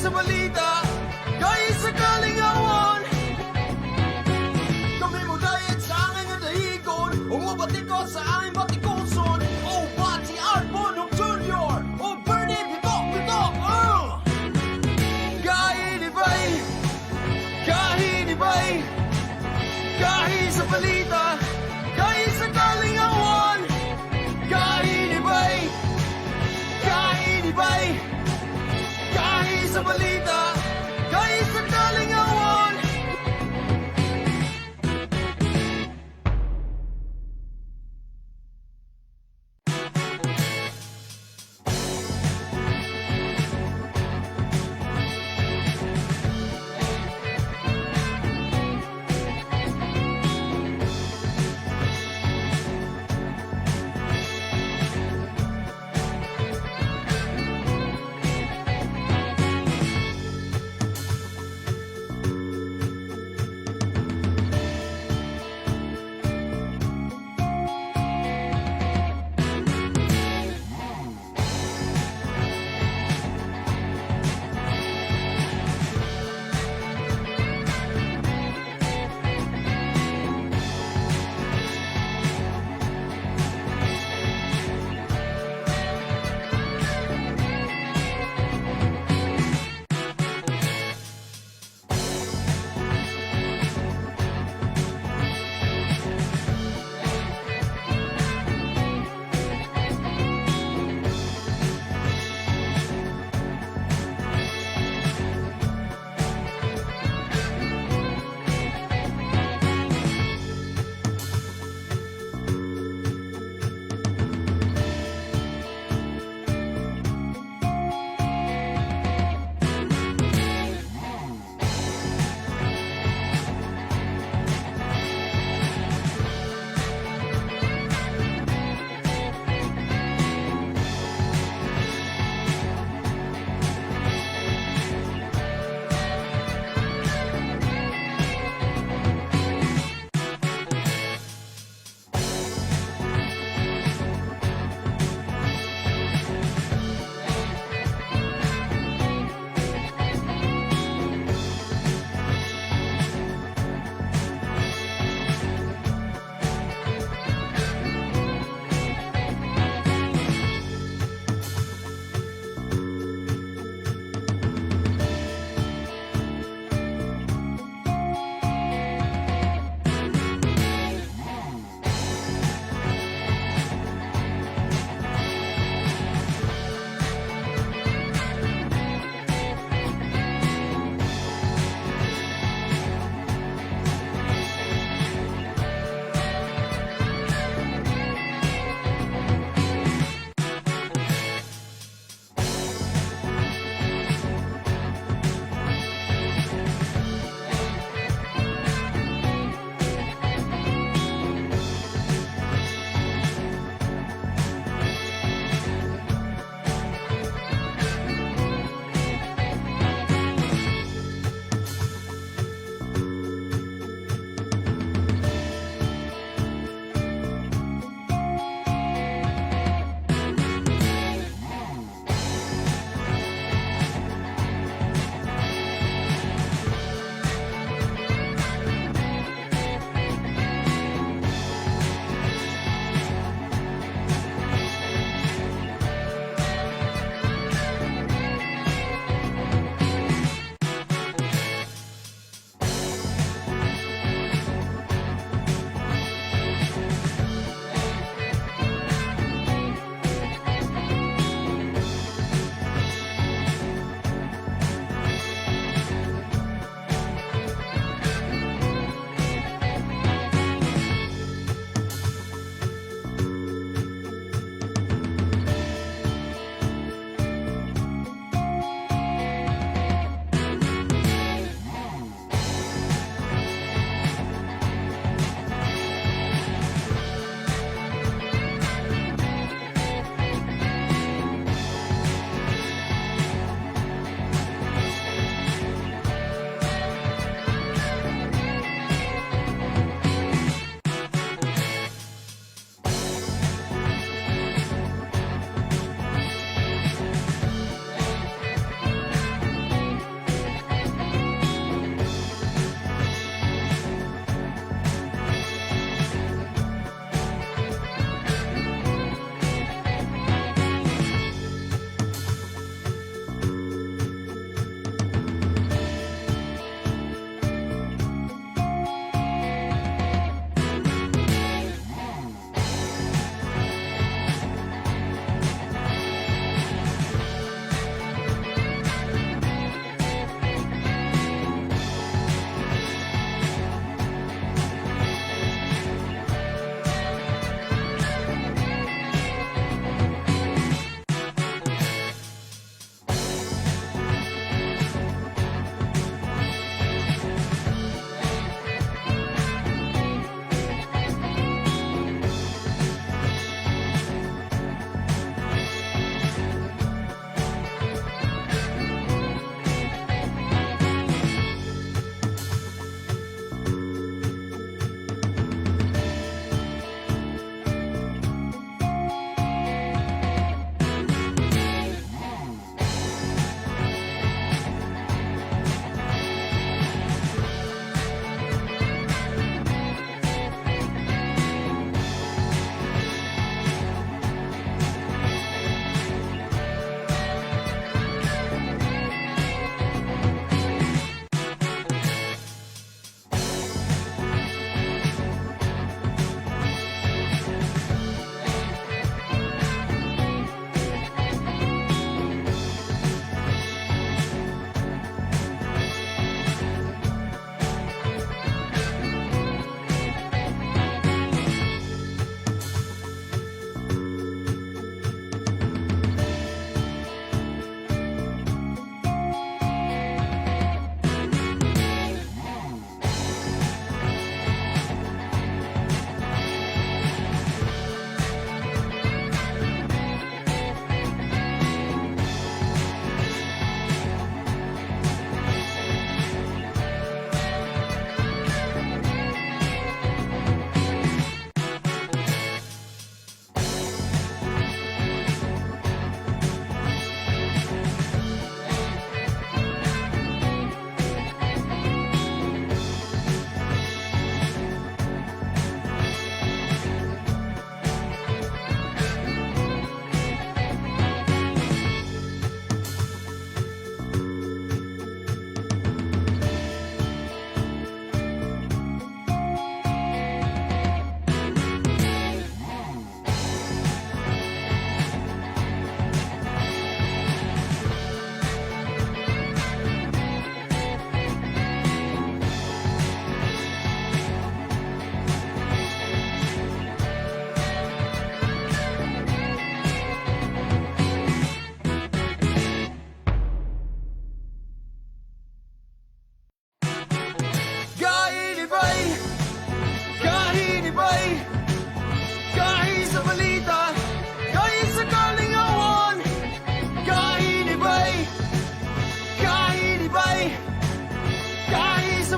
sa balita, Gahi sa kalingawan. Kami mo diet sa angay nga dahigon, o mobatikos sa aming batikoson. O Bati Art Bonong Jr. O Bernie Bitok Bitok. Gahi ni Bay, Gahi ni Bay, Gahi sa balita, Gahi sa kalingawan. Gahi ni Bay, Gahi ni Bay, Gahi sa balita, Gahi sa kalingawan.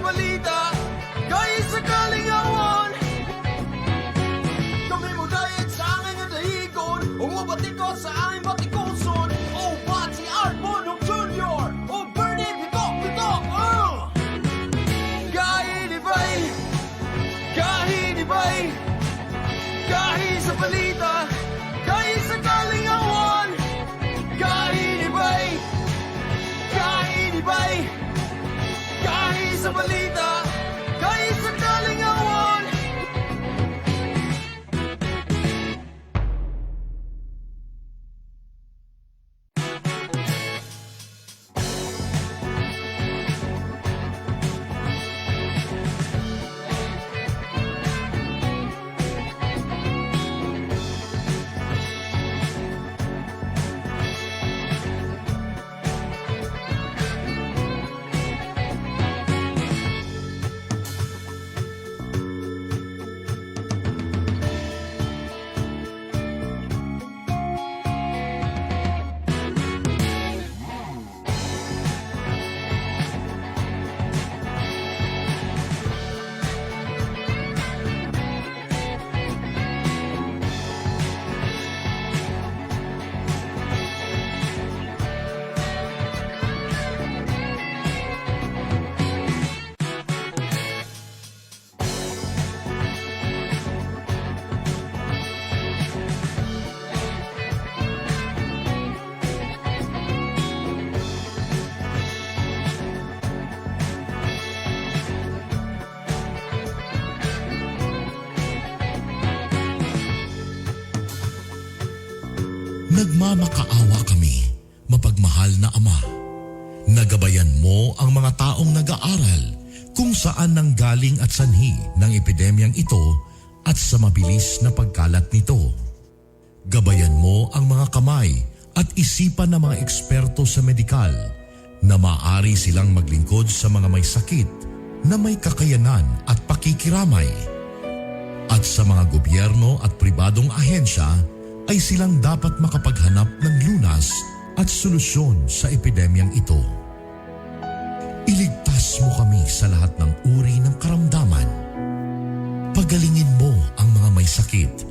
Balita, gaya sa kalingawan. Kami mo dayat sa angay nga dahigon, ug mobatikos sa aming batikuson. O si Art Bonhoc Jr. O Bernie Bitok Bitok. Kahinibay, kahinibay, gahi sa balita, gahi sa kalingawan. Kahinibay, kahinibay, gahi sa balita, gahi sa kalingawan. Nagmamakaawa kami, mapagmahal na Ama. Nagabayan mo ang mga taong nag-aaral kung saan nanggaling at sanhi ng epidemyang ito at sa mabilis na pagkalat nito. Gabayan mo ang mga kamay at isipan ng mga eksperto sa medikal na maaari silang maglingkod sa mga may sakit na may kakayanan at pakikiramay. At sa mga gobyerno at pribadong ahensya ay silang dapat makapaghanap ng lunas at solusyon sa epidemyang ito. Iligtas mo kami sa lahat ng uri ng karamdaman. Pagalingin mo ang mga may sakit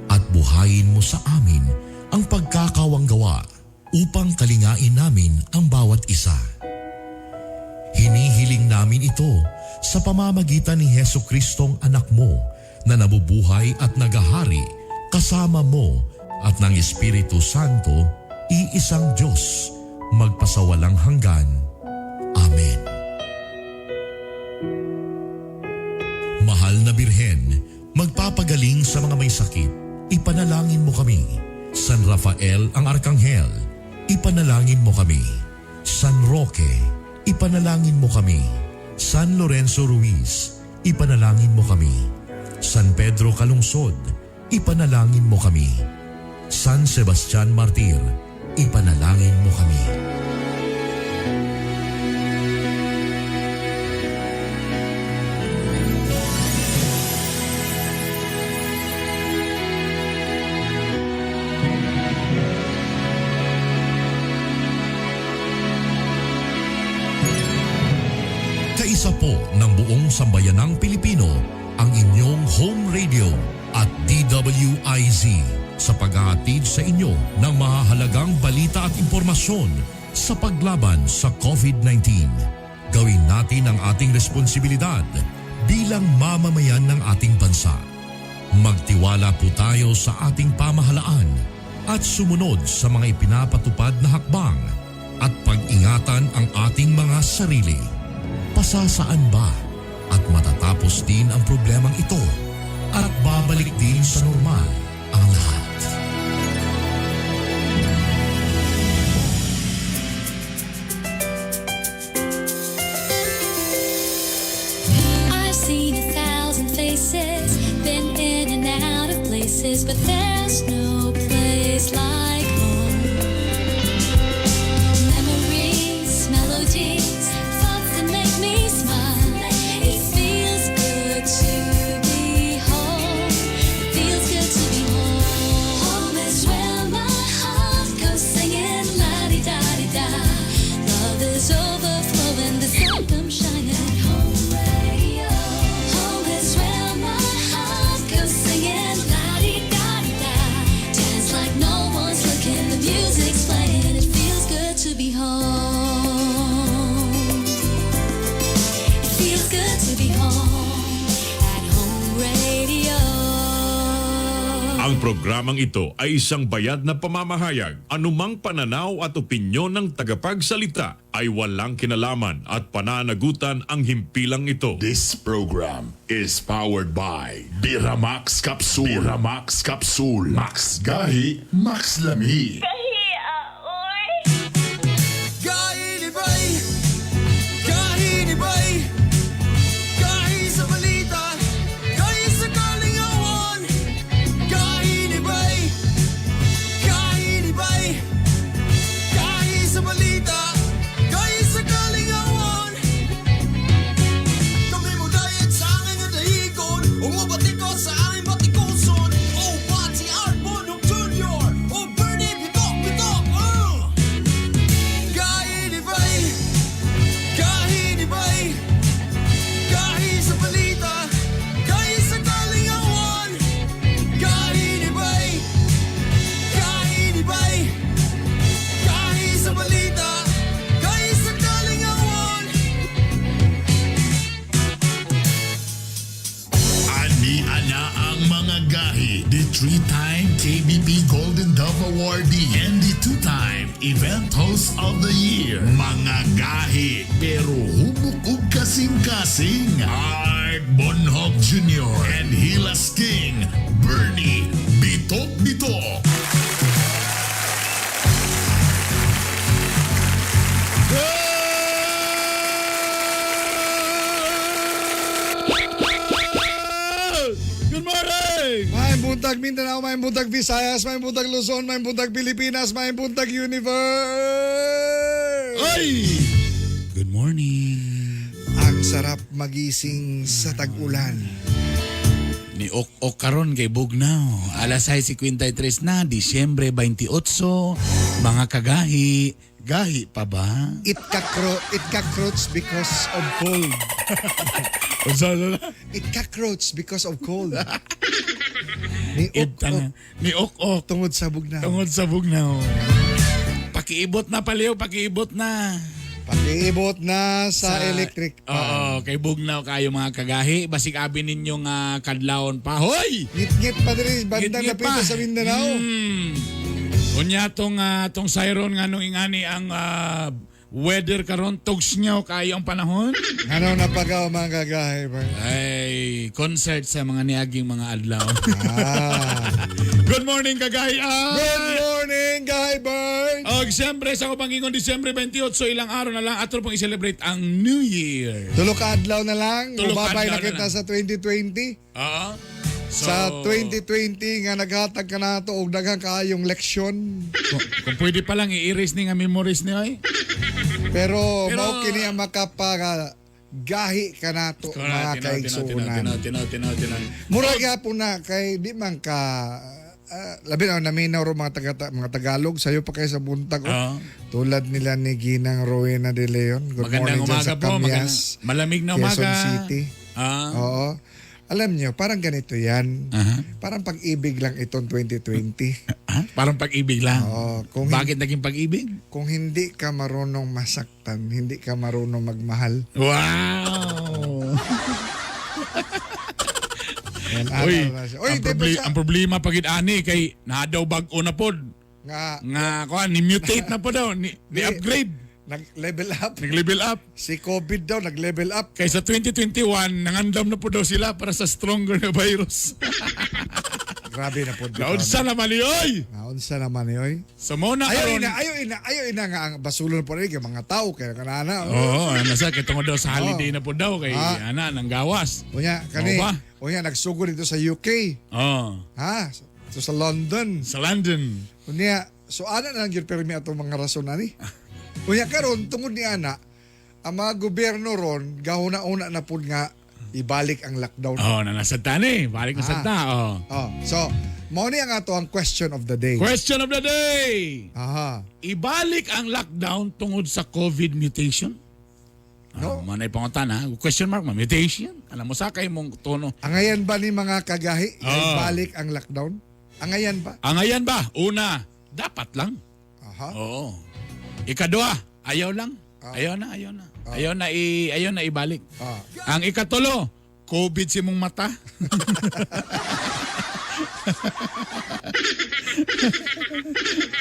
at buhayin mo sa amin ang pagkakawanggawa upang kalingain namin ang bawat isa. Hinihiling namin ito sa pamamagitan ni Hesu Kristong anak mo na nabubuhay at nagahari kasama mo at ng Espiritu Santo, iisang Diyos, magpasawalang hanggan. Amen. Mahal na Birhen, magpapagaling sa mga may sakit, ipanalangin mo kami. San Rafael ang Arkanghel, ipanalangin mo kami. San Roque, ipanalangin mo kami. San Lorenzo Ruiz, ipanalangin mo kami. San Pedro Calungsod, ipanalangin mo kami. San Sebastian Martir, ipanalangin mo kami. Kaisa po ng buong sambayanang Pilipino ang inyong home radio at DWIZ sa paghahatid sa inyo ng mahahalagang balita at impormasyon sa paglaban sa COVID-19. Gawin natin ang ating responsibilidad bilang mamamayan ng ating bansa. Magtiwala po tayo sa ating pamahalaan at sumunod sa mga ipinapatupad na hakbang at pag-ingatan ang ating mga sarili. Pasasaan ba at matatapos din ang problemang ito at babalik din sa normal ang lahat. I've seen a thousand faces, been in and out of places, but there's no place like home. Memories, melodies, thoughts that make me smile. It feels good to be home. It feels good to be home. Home is where my heart goes singing la di da di da. Love is overflowing, the sun comes shining home. Ang programang ito ay isang bayad na pamamahayag. Anumang pananaw at opinyon ng tagapagsalita ay walang kinalaman at pananagutan ang himpilang ito. This program is powered by Biramax Capsule. Biramax Capsule. Max Gahi, Max Lami. Gahinibay, gahinibay, gahi sa balita, gahi sa kalingawan. Gahinibay, gahinibay, gahi sa balita, gahi sa kalingawan. Kami mo diet sa aming dahigon, umabati ko sa aming batikuson. Oh, Pati Art Bonong Jr., oh, Bernie Bitok Bitok, Gahinibay, gahinibay, gahi sa balita, gahi sa kalingawan. Gahinibay, gahinibay, gahi sa balita, gahi sa kalingawan. Ani ana ang mga gahi. The three-time KBP Golden Dove Awardee and the two-time Event Host of the Year. Mga gahi pero hubok og kasing-kasing. Art Bonhoc Jr. and Hilas King Bernie Bitok Bitok. Good morning! Maayong buntag Mindanao, maayong buntag Visayas, maayong buntag Luzon, maayong buntag Pilipinas, maayong buntag Universe. Ay! Good morning. Ang sarap magising sa tag-ulan. Ni ok karon kay Bugnaw. Alas 6:53 na, Disyembre 28. Mga kagahi, gahi pa ba? It cockroach because of cold. Unsa na? It cockroach because of cold. Ni It ok na. Ni ok tungod sa bugnaw. tungod sa Bugnaw. Pakiibot na paliw, pakiibot na. Pakiibot na sa electric fan. Oo, kay Bugnaw kayo mga kagahi. Basig abi ninyo nga kadlawon pa. Hoy! Ngit-ngit pa diri bandang Ngit-ngit napito pa. sa Mindanao. Unya tong siron nga nung ingani ang weather karon tugs nyo kayo ang panahon. Ano napagaw mga kagahi ba? Ay, concert sa mga niaging mga adlaw. Ah. Good morning kagahi. Ah! Good morning, Guy Bird! Og siyempre sa kupangingon Disyembre 28, ilang araw na lang ato pong i-celebrate ang New Year. Tulo ka adlaw na lang, Tulo ka mababay adlaw na na kita lang. sa 2020. Oo. So, Sa 2020 nga naghatag ka nato og daghang kaayong leksyon. Kung pwede pa lang i-erase ni nga memories ni ay. Pero, Pero- mao kini ang makapagahi ka nato mga kaigsuonan. Tinaw, tinaw, tinaw, tinaw. Mura gyapon na kay di man ka labi na naminaw ro mga taga, mga Tagalog sayo pa kay sa buntag oh. Oo. Tulad nila ni Ginang Rowena De Leon. Good Magandang morning dyan umaga sa po. Magandang, Camias, malamig na Quezon umaga. City. Ah. Oo. Alam nyo, parang ganito yan. Aha. Parang pag-ibig lang itong 2020. Ah, parang pag-ibig lang. Oo, Bakit naging pag-ibig? Kung hindi ka marunong masaktan, hindi ka marunong magmahal. Wow! Yan, Uy, ano na siya. Uy, ang, di ba siya? ang problema pagid ani kay na daw bag-o na pod. Nga, Nga kuan ni mutate na po daw, ni upgrade, nag-level up. nag-level up. Si COVID daw, nag-level up. Kay sa 2021 nangandam na po daw sila para sa stronger na virus. Grabe na po. Naunsa naman ni oy. Naunsa naman ni oy. So mo na Ayaw karon. ina, ayaw ina, ayaw ina nga ang basulo na po rin kay mga tao kaya kanana. Oo, ano sa kay tungod daw sa holiday na po daw kay Ah. ana nang gawas. Unya, kani, Oo ba? unya nagsugod dito sa UK. Oh, Ha? So sa London. sa London. Unya, so ana na lang gyud permi atong mga rason ani. Unya karon tungod ni ana, ang mga gobyerno ron gahuna-una na pud nga ibalik ang lockdown. Oh, nanasad ta ni. Balik na Ah. sad ta. Oh. Oh, so mao ni ang ato ang question of the day. Question of the day. Aha. Ibalik ang lockdown tungod sa COVID mutation? No. No. Manay pangutan ha. Question mark, ma mutation. Alam mo sa kay mong tono. Angayan ba ni mga kagahi nga Ah. ibalik ang lockdown? Angayan ba? Angayan ba? Una, dapat lang. Aha. Oo. Ikadua, ayaw lang. Ayaw na, ayaw na. Ayaw na ibalik. Ah. Ang ikatulo, COVID si mong mata.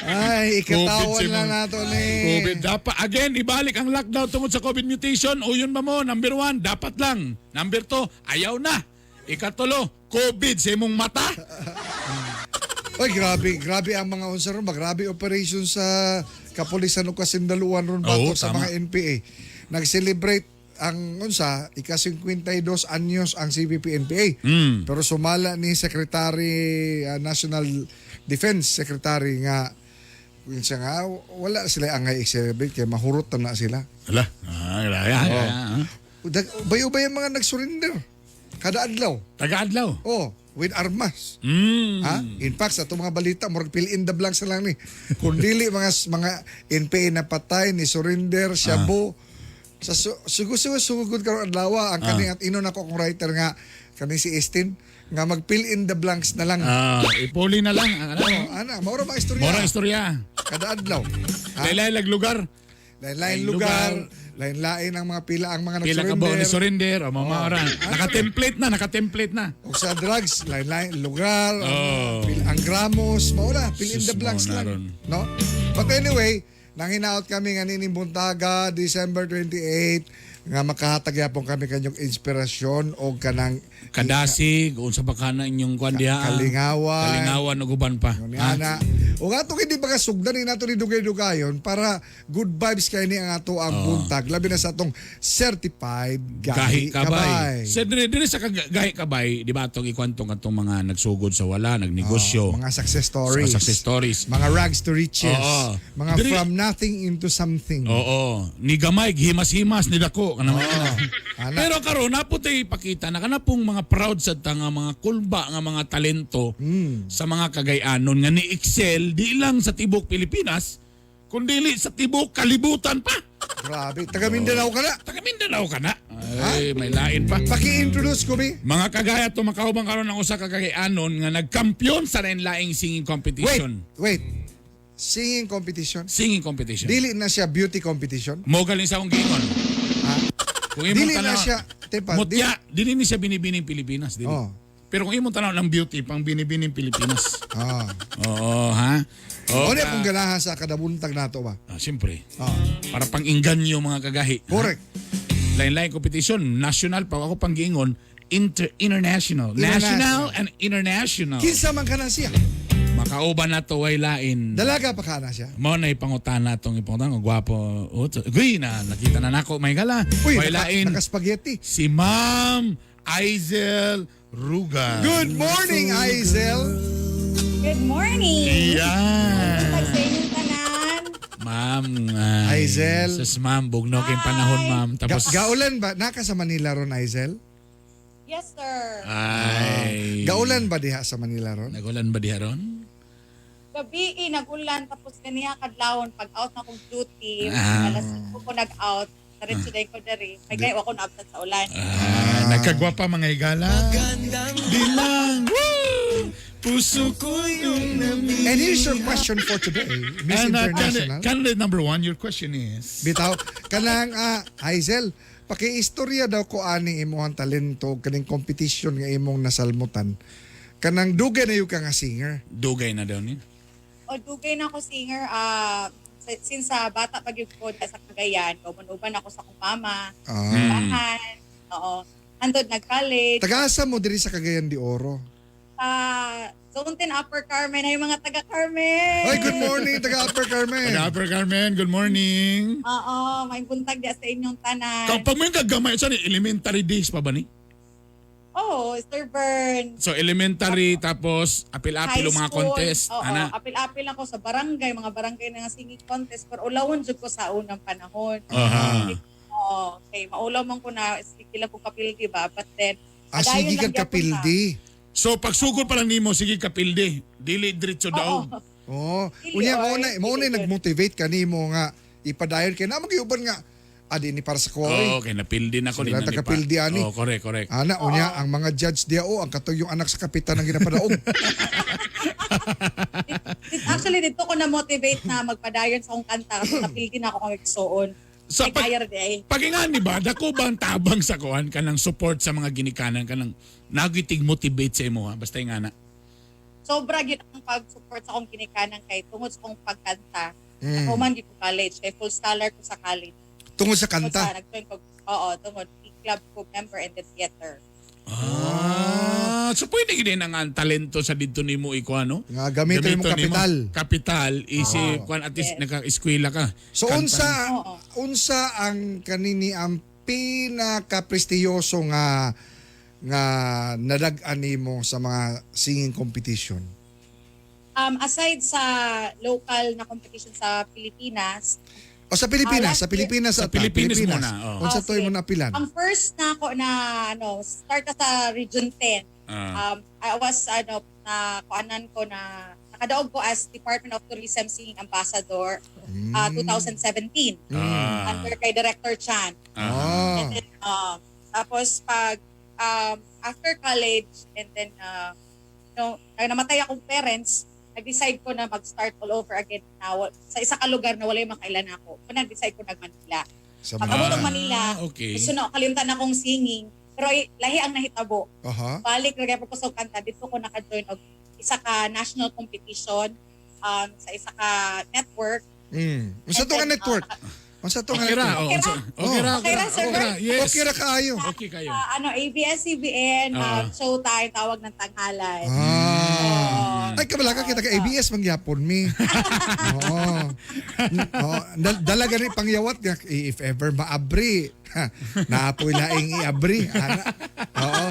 Ay, ikatawan COVID, lang Simon. nato ni. COVID. Dapat, again, ibalik ang lockdown tungod sa COVID mutation. O yun ba mo? Number 1, dapat lang. Number 2, ayaw na. Ikatulo, COVID sa imong mata. Oy, grabe, grabe ang mga unsa ron ba? Grabe operation sa kapulisan o kasindaluan ron ba Oo, to sa tama. mga NPA. Nag-celebrate ang unsa ika-52 anyos ang CPP NPA. Pero sumala ni Secretary National Defense Secretary nga unsa nga wala sila angay i-celebrate kay mahurot na sila. Ala, ah, grabe. Ah, ah. Bayo-bayo ang mga nag-surrender kada adlaw. Taga-adlaw. Oh, with armas. Ha? In fact, sa itong mga balita, murag fill in the blanks na lang ni. Kung dili mga mga NPA na patay, ni surrender, shabu, sa sugod karon adlaw ang kaning at inon ako akong writer nga kani si Estin nga mag fill in the blanks na lang. Ah, ipuli na lang. Ano? Oh, ana, maura ba istorya? Mora istorya. Kada adlaw. Ha? Laylay lugar. Lain-lain lugar, lain-lain ang mga pila ang mga Pila ka ba ni nag-surrender. surrender? O mga ora. Naka-template na, naka-template na. O sa drugs, lain-lain lugar, ang, Oh. ang gramos, maura, fill in the Sus, blanks mao na lang. ron. No? But anyway, nanginaot kami nga nining buntaga, December 28, nga makahatag yapon kami kanyong inspirasyon o kanang Kadasig, unsa pa kana inyong kwan diha? Kalingawan. Kalingawan ug uban pa. Ni ana. O nga itong hindi ba kasugdan ni nato ni dugay-dugayon para good vibes kay ni ang ato ang buntag labi na sa atong certified Gahi gahi, kabay. kabay. Sa dire dire sa gahi kabay, di ba atong ikwentong atong mga nagsugod sa wala, nagnegosyo. Mga success stories. Mga success stories. Mga rags to riches. Oo. Mga from nothing into something. Oo. Ni gamay himas-himas ni dako kana may Oo. Ana. Pero karon na po tayo ipakita na kana pong mga proud sa ta nga mga kulba nga mga talento sa mga Kagayanon nga ni excel di lang sa tibok Pilipinas kundi sa tibok kalibutan pa. Grabe. Taga Mindanao ka na. Taga Mindanao ka na. Ay, may lain pa. Paki-introduce ko, bi. Mga kagaya tumakaubang karon ang usa ka Kagayanon nga nagkampiyon sa lain-laing singing Wait, competition. wait. Singing competition? Singing competition. Dili na siya beauty competition? Mo galing sa akong giingon. Ha? Kung imong Dili na tanaw- siya, tepa, Mutya, dili ni siya binibining Pilipinas, dili. Oh. Pero kung imong tanaw ng beauty, pang binibining Pilipinas. Ah. Oo, ha? Oo, Ano kung ganahan sa kada buntag nato ba? Ah, siyempre. Ah. Para pang inganyo mga kagahi. Ha? Correct. Lain-lain competition, national pa ako pang giingon, international. International. National and international. Kinsa man ka na siya? Makauban na to way lain. Dalaga pa ka na siya? Mao na ipangutana tong ipangutana kung gwapo. Oh, Uy, na nakita na nako may gala. Uy, Way lain. naka-spaghetti. Si Ma'am Aizel Ruga. Good morning, Aizel. Good morning! Yan. Tag sa inyong tanan. Ma'am. Ay, Aizel. Sus, ma'am. Bugno kayong panahon, ma'am. Tapos, Gaulan ba? Naka sa Manila ron, Aizel? Yes, sir. Ay. Gaulan ba diha sa Manila ron? Nagulan ba diha ron? Gabi, eh, nagulan. Tapos ganiya kadlawon. Pag out na kong duty, alas 5 ko nag-out. Diretso day ko dari. May kayo ako na-absent sa ulan. Ah, nagkagwapa mga higala. Bilang. Woo! Puso ko yung nami. And here's your question for today, Miss And, International. candidate number 1, your question is? Bitaw, kanang Aizel, pakiistorya daw ko ani imong talento kaning competition nga imong nasalmutan. Kanang dugay na yun ka nga singer. Dugay na daw niya. O dugay na ako singer. Since sa bata pag yun ko sa Cagayan, uban-uban ako sa akong mama. Bahan. Oo. Andod nag-college. Tagaasa mo diri sa Cagayan de Oro. Sa Zone 10 Upper Carmen. Ay, mga taga Carmen. Ay, good morning taga Upper Carmen. Taga Upper Carmen, good morning. Oo, may buntag diya sa inyong tanan. Kapag mo yung gagamay, saan eh, elementary days pa ba ni? Oo, Sir Bern. So elementary, tapos apil-apil High yung mga school. contest. Oo, ana. apil-apil ako sa barangay, mga barangay na nga singing contest. Pero ulawon jud ko sa unang panahon. Aha. Oo, okay. Maulaw man ko na, sige lang ko kapildi ba? But then, Ah, padayon sige lang kag gyapon kapildi. So pagsugod pa lang nimo, sige kapildi. Dili diretso ta. daw. Oo. Oh, Dili, unya oy. mao na Dili, nag-motivate kanimo nga ipadayon kay na magyuban nga adi ni para sa kuwa. Oo, oy. okay, napildi na ko. Sila di na ni pa. taga-pildi, ani. Oo, correct, correct. Ana unya ang mga judge diya o ang katong yung anak sa kapitan ang ginapadaog. Actually, dito ko na-motivate na magpadayon sa akong kanta kasi kapildi na ako kung igsuon. Sa May kaya di ay. Pagingan ni ba, dako ba ang tabang sa kuan kanang support sa mga ginikanan kanang nagitig motivate sa imo ha basta yung ana. Sobra gyud ang pag-support sa akong ginikanan kay tungod sa akong pagkanta. Ako man gyud ko college kay full scholar ko sa college. Tungod sa Tungod kanta. sa nag-join ko, oo, tungod club ko member and the theater. Ah, so pwede gid na nga ang talento sa didto nimo iko ano? Nga gamiton nimo kapital. Kapital isip kuan at least Yes. naka-eskwela ka. So Kanta. unsa Oo. unsa ang kanini ang pinaka prestiyoso nga nga nadag-an nimo sa mga singing competition? Aside sa local na competition sa Pilipinas, O sa Pilipinas, Ah, sa last Pilipinas Sa ata, Pilipinas muna, oo. Unsa Ah, toy sige. mo napilan? Ang first na ako na ano, start na sa Region 10. I was ano na kuanan ko na nakadaog ko as Department of Tourism Singing Ambassador 2017 under kay Director Chan. Ah. And then tapos pag after college and then namatay akong parents, nag-decide ko na mag-start all over again na sa isa ka lugar na walay makailan ako. So, nag-decide ko nag Manila. Sa Pag abot Manila. og Manila, gusto na kalimtan akong singing. Pero ay, lahi ang nahitabo. Balik ra gyapon ko sa kanta dito ko naka-join og isa ka national competition sa isa ka network. Unsa And to nga then, network? Unsa to nga Okay ra, network? oh, okay ra, Okay ra, sir. okay ra, yes. Okay ra kaayo. Okay kayo. Ano ABS-CBN Showtime tawag ng tanghalan. Ah. Ay, kabala ka kita ka ABS mangyapon mi. Oo. Oo. Dala gani pangyawat nga if ever maabri. Ha, naapoy laing iabri. Ana. Oo.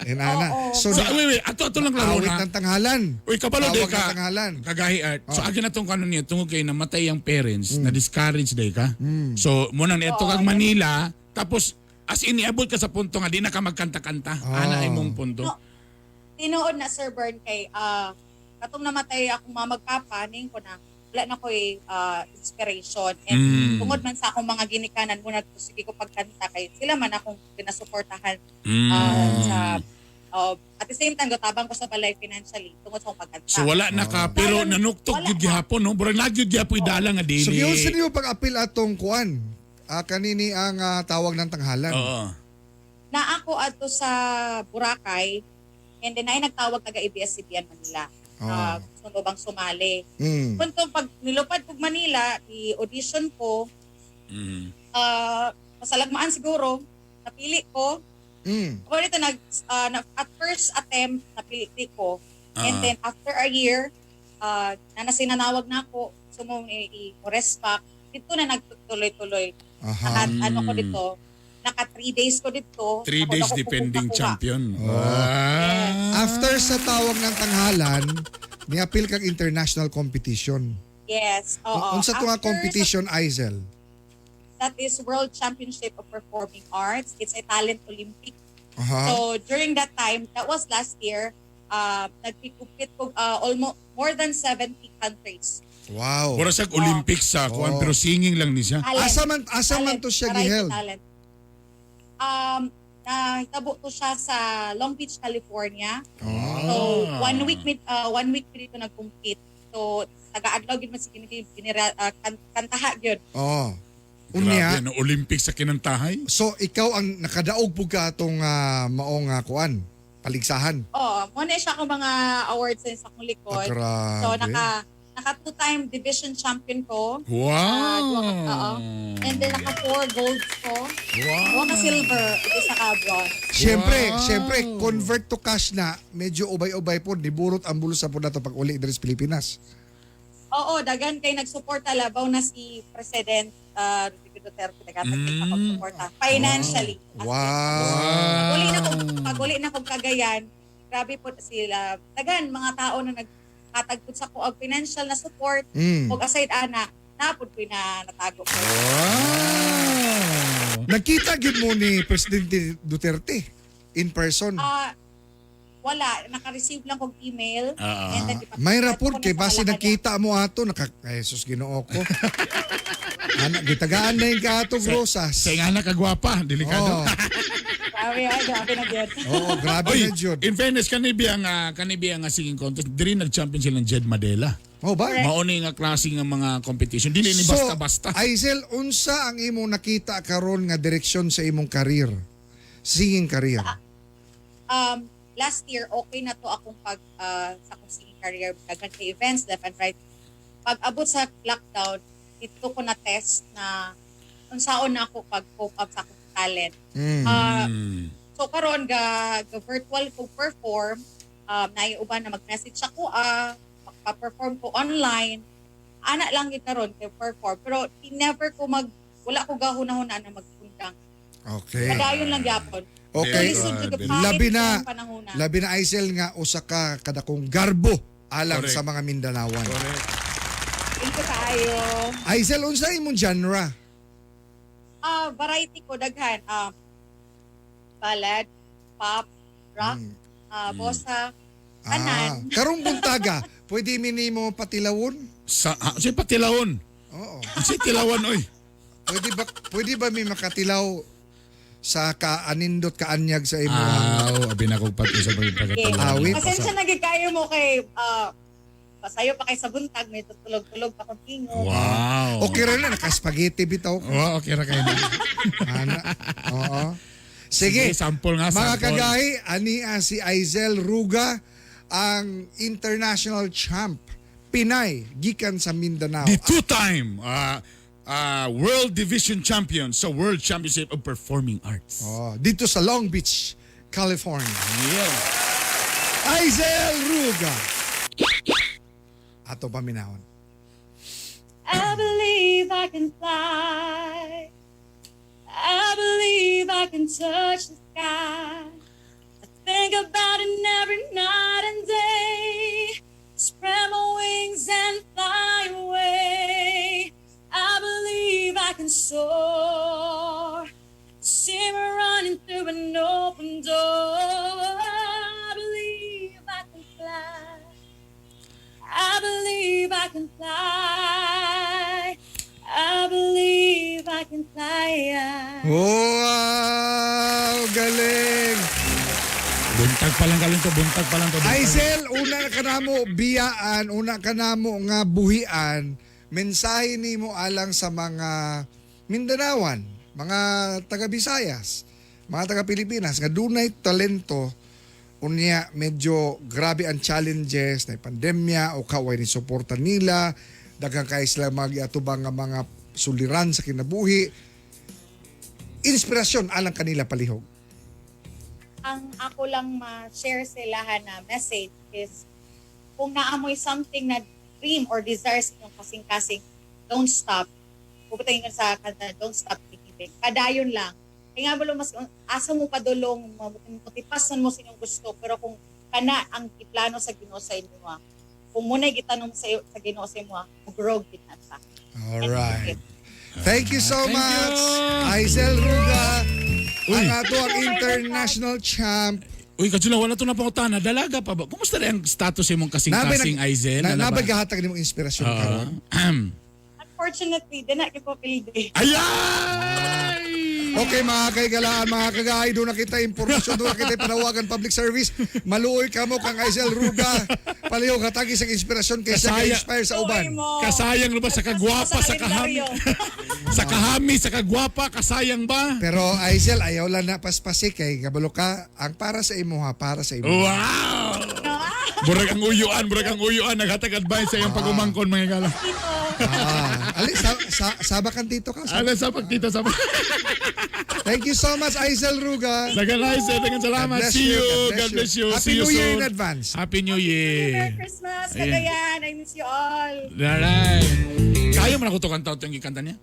Inana. Oo. So, So, wait, wait, ato ato lang klaro awit na. ng tanghalan. Uy, kabalo di Tawag ka. ng tanghalan. Kagahi art. So agi na tong kanon niya tungod kay namatay ang parents, na discourage day ka. So mo nang neto kag Manila, tapos as in niabot ka sa punto nga di na ka magkanta-kanta. Ana imong punto. No. Tinuod na Sir Bern kay katong namatay akong mama magpapa ning ko na wala na ko'y inspiration and tungod man sa akong mga ginikanan muna sige ko pagkanta kay sila man akong ginasuportahan sa at the same time gatabang ko sa balay financially tungod sa akong pagkanta. So wala na ka pero Dayon, nanuktok wala gyud na. gihapon no. Murag na gyud gihapon dala nga dili. So, giunsa niyo pag-apil atong kuan? Ah, kanini ang tawag ng tanghalan. Oo. Na ako adto sa Boracay and then ay nagtawag taga ABS-CBN Manila. Gusto mo bang sumali? Punto pag nilupad kog Manila, i-audition ko, masalagmaan siguro, napili ko. Ako dito nag at first attempt napili ko. And then after a year, na nasinanawag na ako, sumong i-rest back. Dito na nagtuloy-tuloy. Aha. Naka, ano ko dito, naka 3 days ko dito. 3 Ako days na ko defending kukuha. champion. Ah. After sa tawag ng tanghalan, niapil kag international competition. Yes. Oo. Unsa to nga After competition, Aizel? That is World Championship of Performing Arts. It's a talent Olympic. Aha. So during that time, that was last year, nagpikupit ko almost more than 70 countries. Wow. Mura siya Olympics sa kuan Oh. pero singing lang ni siya. Talent. Asa man to siya Variety giheld? talent. Nahitabo to siya sa Long Beach, California. Oh. So one week dito nag-compete. So taga-adlaw gid man si kantaha gyud. Oh. Unya. Grabe, no? Olympics sa kinantahay. So ikaw ang nakadaog pug ka atong maong kuan, paligsahan. Oh, mo na siya akong mga awards sa akong likod. Ah, grabe. So naka naka two-time division champion ko. Wow! Oo. And then naka four golds ko. Wow! Duha ka silver, ug isa ka bronze. Siyempre, Wow. siyempre convert to cash na medyo ubay-ubay po niburot ang bulsa po nato pag uli diri sa Pilipinas. Oo, dagan kay nagsuporta labaw na si President Rodrigo Duterte dagan kay sa pagsuporta financially. Wow. Pag uli na kog Cagayan, grabe po sila. Dagan mga tao na nagkatagpod sa ko og financial na support ug aside ana, napud ko na natago ko. Wow! Nakita gyud mo ni Presidente Duterte in person. Ah, wala, naka-receive lang kog email. And then May ipakita raport ko na kay sa base Malacanang. nakita mo ato naka ay sus Ginoo ko. Ana gitagaan na yung kaatong rosas. Sa nga na kagwapa, delikado. Oo, Grabe, ay, grabe na gyud. oh, grabe Oy, na jud. in fairness kanibiya nga singing contest, diri nag-champion sila ng Jed Madela. Oh ba? Mao ni nga klase nga mga competition. Dili ni basta-basta. Aizel, unsa ang imong nakita karon nga direksyon sa imong career? Singing career. Last year, okay na to akong pag sa akong singing career, daghan kay events left and right. Pag abot sa lockdown, dito ko na test na unsaon na ako pag cope up sa akong talent. So karon ga virtual ko perform, naay uban na mag-message ako, pa-perform ko online. Ana lang gid karon kay perform, pero never ko mag wala ko gahuna-huna na magkundang. Padayon lang gyapon. Okay. Lisod jud Very pangit Labi na. ang panahona. Labi na, Aisel, nga usa ka kadakong garbo alang Correct. sa mga Mindanaoan. Correct. Thank you kaayo. Aisel, unsa imong genre? Variety ko daghan. Ballad, pop, rock, bossa, tanan. Karong buntaga, pwede mi nimo patilawon? Sa, si patilawon. Oo. Si tilawan, oy. Pwede ba mi makatilaw sa kaanindot kaanyag sa imo? Aw, abi na kong pati sa Okay. Awit. Pasensya na gyud kayo mo kay pasayo pa kay sa buntag, may tutulog-tulog pa kong tingog. Wow. Okay ra na naka-spaghetti bitaw. Wow, okay ra kayo na. Ana. Oo. Sige. Sige, sample nga, Mga sample. kagahi, ania si Aizel Ruga, ang international champ Pinay gikan sa Mindanao. The two-time World Division Champion sa World Championship of Performing Arts. Oh, dito sa Long Beach, California. Yeah. Aizel Ruga. Ato paminahon. I believe I can fly. I believe I can touch the sky. I think about it every night and day. Spread my wings and fly away. I believe I can soar. See me running through an open door. I believe I can fly. I believe I can fly. I believe I can fly. Wow! Galing! Buntag pa lang galing to, buntag pa lang to. Buntag. Aizel, una ka namo biyaan, una ka namo nga buhian, mensahe nimo alang sa mga Mindanaoan, mga taga Visayas, mga taga Pilipinas nga dunay talento, unya medyo grabe ang challenges na pandemya o kaway ni suporta nila, daghan kay sila magiatubang nga mga suliran sa kinabuhi, inspirasyon alang kanila palihog. Ang ako lang ma-share sila na message is kung naamoy something na dream or desire sa inyong kasing-kasing, don't stop. Pupunta yun sa kanta, "Don't Stop Believing." Padayon lang. Kaya nga mo mas asa mo padulong, motipasan mo sa inyong gusto, pero kung kana ang iplano sa Ginoo sa inyo, kung muna'y gitanom sa Ginoo sa imo, grow gid na siya. All right. Thank you so Thank much, you. Aizel Ruga. Uy. Ang ato ang international champ. Uy, Kajula, wala to na pangutana. Dalaga pa ba? Kumusta na ang status imong kasing-kasing, Aizel? Na, Nala ba? nabay gahatag nimong inspirasyon karon? Unfortunately, di na ko pildi. Ayay! Okay, mga kaigalaan, mga kagahay, doon na kita impormasyon, doon na kita panawagan public service. Maluoy ka mo kang Aizel Ruga. Palihog hatagi sa inspirasyon kaysa ka-inspire sa uban. Kasayang ba sa kagwapa, sa kahami? Sa kahami, sa kagwapa, kasayang ba? Pero Aizel, ayaw lang na paspasi kay kabalo ka ang para sa imo ha, para sa imo. Wow! Burag ang uyuan, burag ang uyuan. Naghatag advice sa iyong pag-umangkon, mga gala. Ali, saba kan dito ka. Ano sa pagtita sa Thank you so much, Aizel Ruga. Dagan Aizel, dagan salamat. God bless See you. you. God God bless you. Happy See you New Year soon. in advance. Happy New Year. Merry Christmas, Ayan. Cagayan. I miss you all. Alright. Kaya mo na ko to kanta ito yung gikanta niya?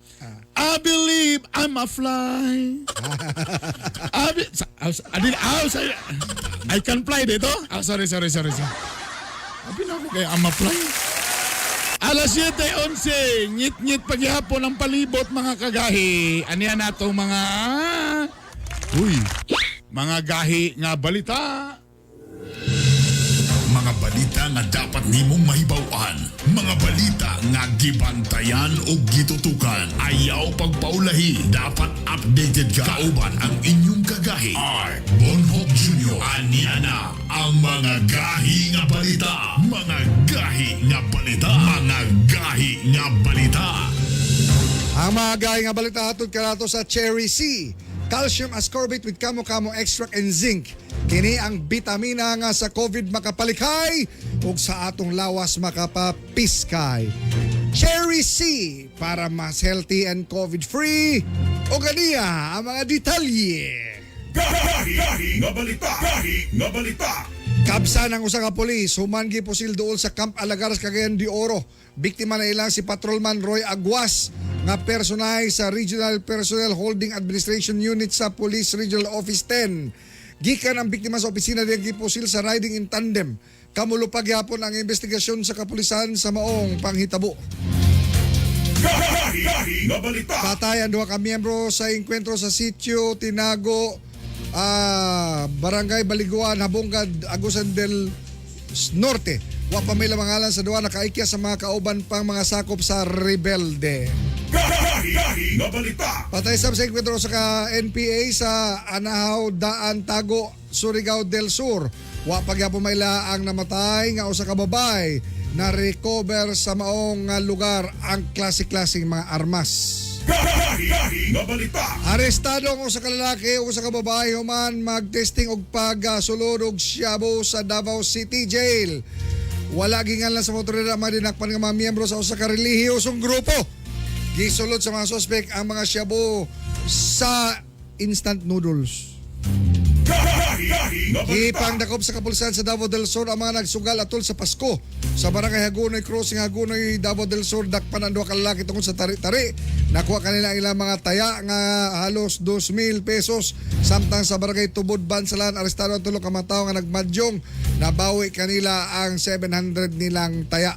I believe I'm a fly. I, be, sa, ah, sa, ah, sa, I can fly dito? Ah, sorry, sorry, sorry. Sorry. Abi na ako kaya I'm a fly. Alas 7:11, ngit-ngit paghihapon ang palibot, mga kagahi. Aniya na itong mga, uy, mga gahi nga balita. Mga balita nga dapat nimong mahibaw-an. Mga balita nga gibantayan o gitutukan. Ayaw pagpaulahi. Dapat updated ka. Kauban ang inyong kagahi. R. Bonhoc Jr. Aniya na ang mga gahi nga balita. Mga gahi nga balita. Mga gahi nga balita. Ang mga gaya nga balita hatod kanato sa Cherry C. Calcium ascorbate with kamo-kamo extract and zinc. Kini ang bitamina nga sa COVID makapalikay ug sa atong lawas makapapiskay. Cherry C para mas healthy and COVID-free. O ganiya ang mga detalye. Gahi nga balita. Gahi nga balita. Kabsa ng usa ka pulis, human gipusil duol sa Camp Alagaras, Cagayan de Oro. Biktima na ilang si Patrolman Roy Aguas nga personay sa Regional Personnel Holding Administration Unit sa Police Regional Office 10. Gikan ang biktima sa opisina diyang gipusil sa riding in tandem. Kamulo pa gyapon ang investigasyon sa kapulisan sa maong panghitabo. Gahi nga balita. Patay ang duha ka miyembro sa engkwentro sa sitio Tinago, Barangay Baliguan, Habongad, Agusan del Norte. Wa pa may ngalan sa duha nakaikya sa mga kauban pang mga sakop sa rebelde. Gahi nga balita. Patay sab sa engkwentro sa ka NPA sa Anahaw, Daan, Tago, Surigao del Sur. Wa pa gyapon maila ang namatay nga usa ka babae na recover sa maong nga lugar ang klase-klaseng mga armas. Gahi nga balita. Arestado ang usa ka lalaki ug usa ka babae human magtesting og pagsulod og shabu sa Davao City Jail. Wala ginganlan sa motorera ang mga dinakpan nga mga miyembro sa usa ka relihiyosong grupo. Gisulod sa mga suspek ang mga shabu sa instant noodles. Gahi nga balita. Gipangdakop sa kapulisan sa Davao del Sur ang mga nagsugal atol sa Pasko. Sa Barangay Hagonoy Crossing, Hagonoy, Davao del Sur, dakpan ang duha ka lalaki tungod sa tari-tari. Nakuha kanila ang ilang mga taya nga halos 2,000 pesos. Samtang sa Barangay Tubod, Bansalan, arestado ang tulo ka mga tawo nga nagmadyong. Nabawi kanila ang 700 nilang taya.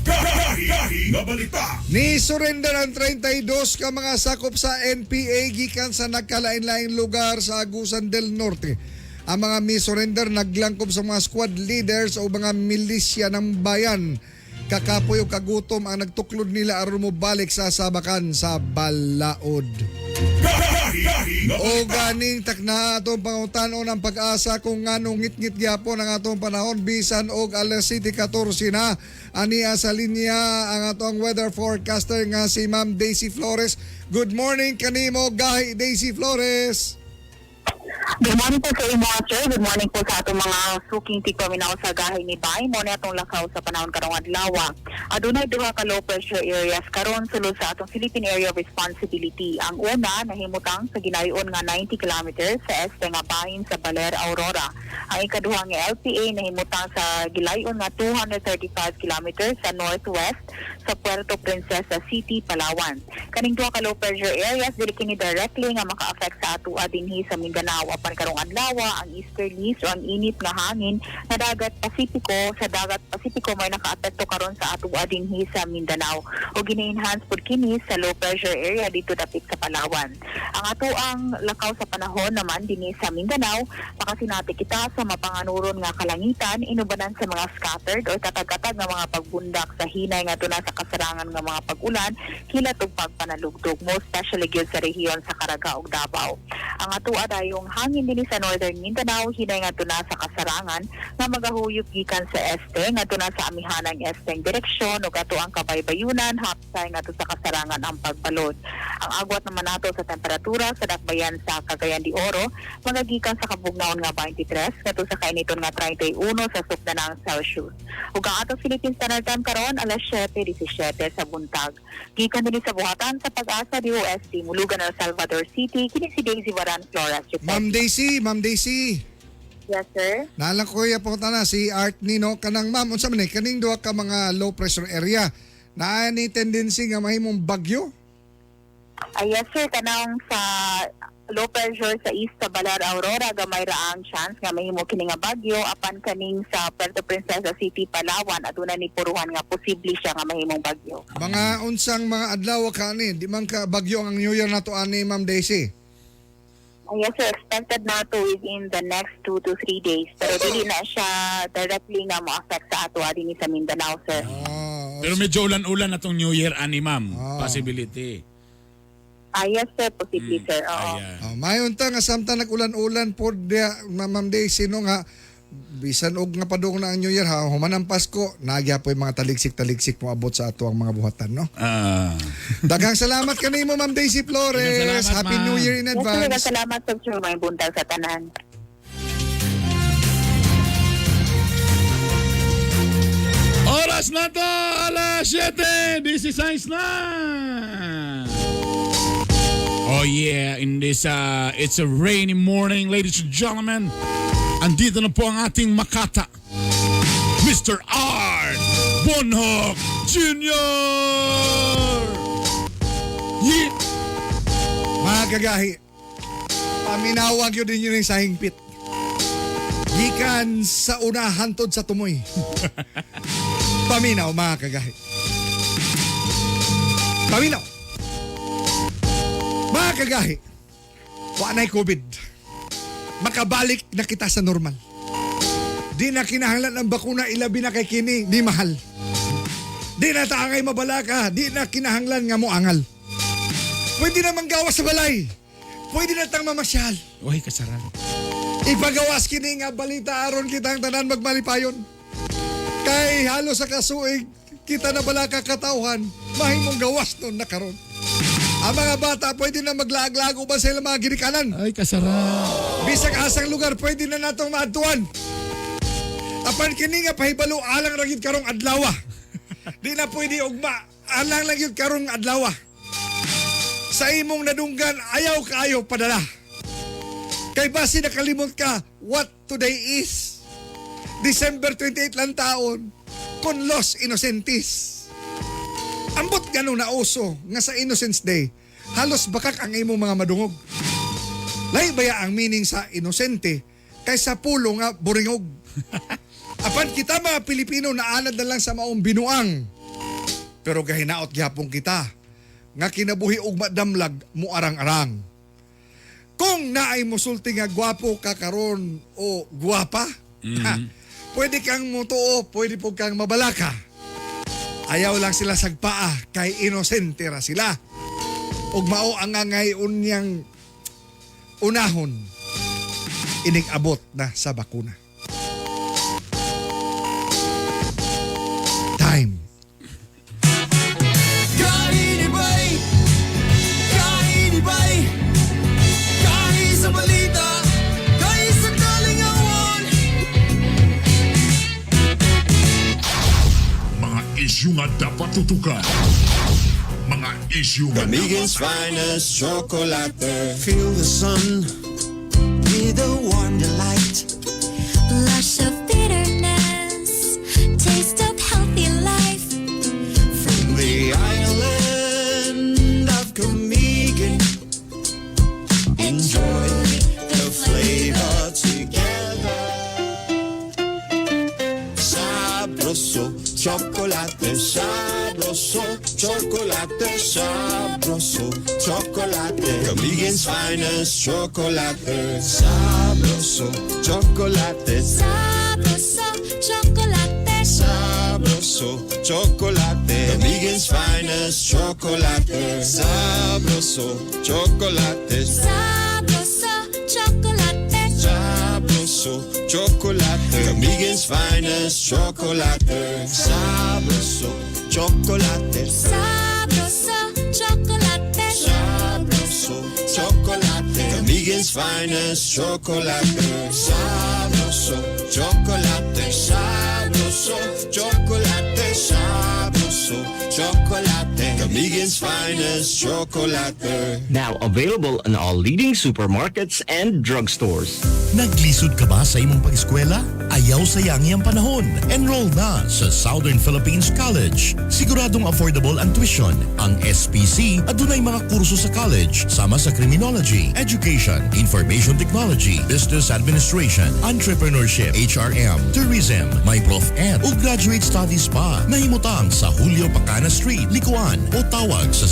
Gahi nga balita. Ni surrender ang 32 ka mga sakop sa NPA gikan sa nagkalain-laing lugar sa Agusan del Norte. Ang mga mi-surrender naglangkob sa mga squad leaders o mga milisya ng bayan. Kakapoy o kagutom ang nagtuklod nila aron mobalik sa sabakan sa balaod. Gahi nga O balita. ganing takna atong pangutan-on ang pag-asa kung nganong ngitngit gyapon ang atong panahon bisan og alas 7:14 na. Ania sa linya ang atong weather forecaster nga si Ma'am Daisy Flores. Good morning kanimo, Gahi Daisy Flores. Good morning po sa imo, sir. Good morning po sa atong mga suking tigpaminaw sa gahi ni Bay. Mo na atong lakaw sa panahon karong adlaw. Adunay duha ka low pressure areas karon sulod sa atong Philippine Area of Responsibility. Ang una nahimutang sa ginayon nga 90 kilometers sa este nga bahin sa Baler, Aurora. Ang ikaduha nga LPA nahimutang sa gilayon nga 235 kilometers sa northwest sa Puerto Princesa City, Palawan. Kaning duha ka low pressure areas dili kini directly nga maka-affect sa atoa dinhi sa Mindanao apan karong adlaw ang easterlies o ang init nga hangin na dagat Pasipiko sa dagat Pasipiko may nakaapekto karon sa atoa dinhi sa Mindanao o gini-enhance pud kini sa low pressure area dito dapit sa Palawan. Ang atoang lakaw sa panahon naman dinhi sa Mindanao makasinati kita sa mapanganuron nga kalangitan inubanan sa mga scattered o katag-katag nga mga pagbundak sa hinay nga tuna sa kasarangan nga mga pag-ulan kilat ug pagpanalugdog, most especially gyud sa rehiyon sa Caraga ug Davao. Ang atoa dayong hangin dinhi sa Northern Mindanao hinay nga tuna sa kasarangan nga magahuyop gikan sa este ngadto na sa amihanang esteng direksyon ug ato ang kabaybayunan hapsay ngadto sa kasarangan ang pagbalod. Ang agwat naman nato sa temperatura sa dakbayan sa Cagayan de Oro magagikan sa kabugnaon nga 23 ngadto sa kainiton nga 31 sa sukdanang Celsius. Ug ang atong Philippine Standard Time karon alas 7:17 sa buntag. Gikan dinhi sa buhatan sa Pag-asa DOST, Mulugan, El Salvador City, kini si Daisy Varan Flores. Ma'am Daisy, Ma'am Daisy. Yes, sir. Naalang ko ya pangutana si Art Nino kanang ma'am unsa man ni kaning duha ka mga low pressure area naa ni tendency nga mahimong bagyo? Ah, yes sir, kanang sa low pressure sa east sa Baler Aurora gamay ra ang chance nga mahimo kini nga bagyo apan kaning sa Puerto Princesa City, Palawan aduna ni puruhan nga posible siya nga mahimong bagyo. Mga unsang mga adlaw ka ani, di man ka bagyo ang New Year nato ani, Ma'am Daisy. Ah, yes sir, expected na to within the next 2 to 3 days pero dili na siya directly nga mo-affect sa ato dinhi sa Mindanao, sir. Ah, Pero medyo ulan-ulan na tong New Year ani, ma'am. Ah. Possibility. Ah, yes sir, posible sir. Oo. Ayan. Oh, mayon ta nga samtang nag-ulan-ulan po diya, Ma'am Daisy, no nga Bisan og nga padung na ang New Year ha, human ang Pasko, nagya po yung mga taligsik-taligsik mo abot sa ato ang mga buhatan, no? Daghang salamat kanimo, Ma'am Daisy Flores. Daghang salamat, Happy ma'am. New Year in Yes, advance. salamat sir, may buntag sa tanan. Oras na to, alas 7:16 na. Oh yeah, in this it's a rainy morning, ladies and gentlemen. Andito na po ang ating Makata, Mr. Art Bonhoc Jr. Yeah. Mga kagahi, paminawag yun din yun yung sahingpit. Gikan sa unahan tod sa tumoy. Paminaw, mga kagahi. Paminaw. Mga kagahi, wa na'y COVID. Makabalik na kita sa normal. Di na kinahanglan ang bakuna, ilabi na kay kini, di mahal. Di na taangay mabalaka, di na kinahanglan nga moangal. Pwede na manggawas sa balay. Pwede na tang mamasyal. Uy, kasaran. Ipagawas kini nga balita aron kitang tanan magmalipayon. Kay halo sa kasuig kita na bala kakatawhan, mahimong gawas nun na karon. Ang mga bata pwede na maglaag-laag uban sa ilang mga ginikanan. Ay, kasaran. Bisag asang lugar pwede na natong maadtuan. Apan kini nga pahibalo alang ra gyud karong adlaw. Di na pwede ugma, alang lang gyud karong adlaw. Sa imong nadunggan ayaw kaayo padala. Kay basi nakalimot ka what today is. December 28 lang taon con los inocentes. Ambot ganun na uso nga sa Innocence Day, halos bakak ang imong mga madungog. Lahi baya ang meaning sa inosente kaysa pulo nga buringog. Apan kita mga Pilipino naanad na lang sa maong binuang. Pero gahinaot gihapon kita nga kinabuhi og madamlag mo arang-arang. Kung naay musulti nga gwapo ka karon o gwapa, ha, pwede kang mutuo, pwede po kang mabalaka. Ayaw lang sila sagpaa kay inosente ra sila. Ug mao ang angay unyang unahon inig-abot na sa bakuna. Time. Kainibay! Kainibay! Kahi sa balita! Kahi sa kalingawan! Mga isyu nga dapat tutukan. Mga isyu nga Amigan's finest chocolate. Feel the sun with a warm delight. Blush of bitterness, taste of healthy life. From the island of Comigan. Enjoy the flavor together. Sabroso, chocolate, sabroso, chocolate, sabroso, chocolate. Comigan's finest chocolate. Sabroso, chocolate, Sabroso, chocolate. sabroso, chocolate. Comigan's finest chocolate. Sabroso, chocolate, Sabroso, chocolate. sabroso, chocolate. Comigan's finest chocolate. Sabroso, chocolate, Sabroso, chocolate. sabroso, chocolate. Comigan's finest chocolate. Sabroso, chocolate, sabroso, chocolate, sabroso, chocolate. Comigan's finest chocolate. Now available in all leading supermarkets and drugstores. Naglisod ka ba sa imong pag-eskwela? Ayaw sayangi ang panahon. Enroll na sa Southern Philippines College. Siguradong affordable ang tuition. Ang SPC adunay mga kurso sa college sama sa criminology, education, information technology, business administration, entrepreneurship, HRM, tourism, may prof ed o graduate studies pa. Nahimutang sa Julio Pacana Street, Likuan o tawag sa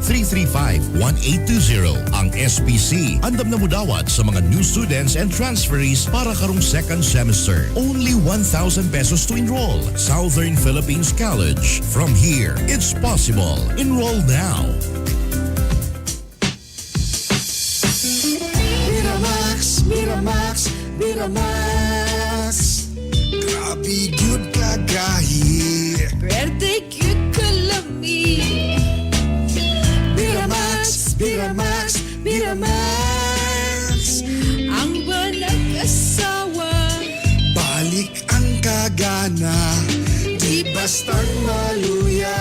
0936-335-1820. Ang SPC, andam na mudawat sa mga new students and transferees para karong second semester. Only 1,000 pesos to enroll. Southern Philippines College. From here, it's possible. Enroll now. Miramax, Miramax, Miramax. Grabe gyud kagahi. Pwerte gyud kalami. Miramax, Miramax, Miramax. Ang nag-asawa. Balik ang kagana, di bastang maluya.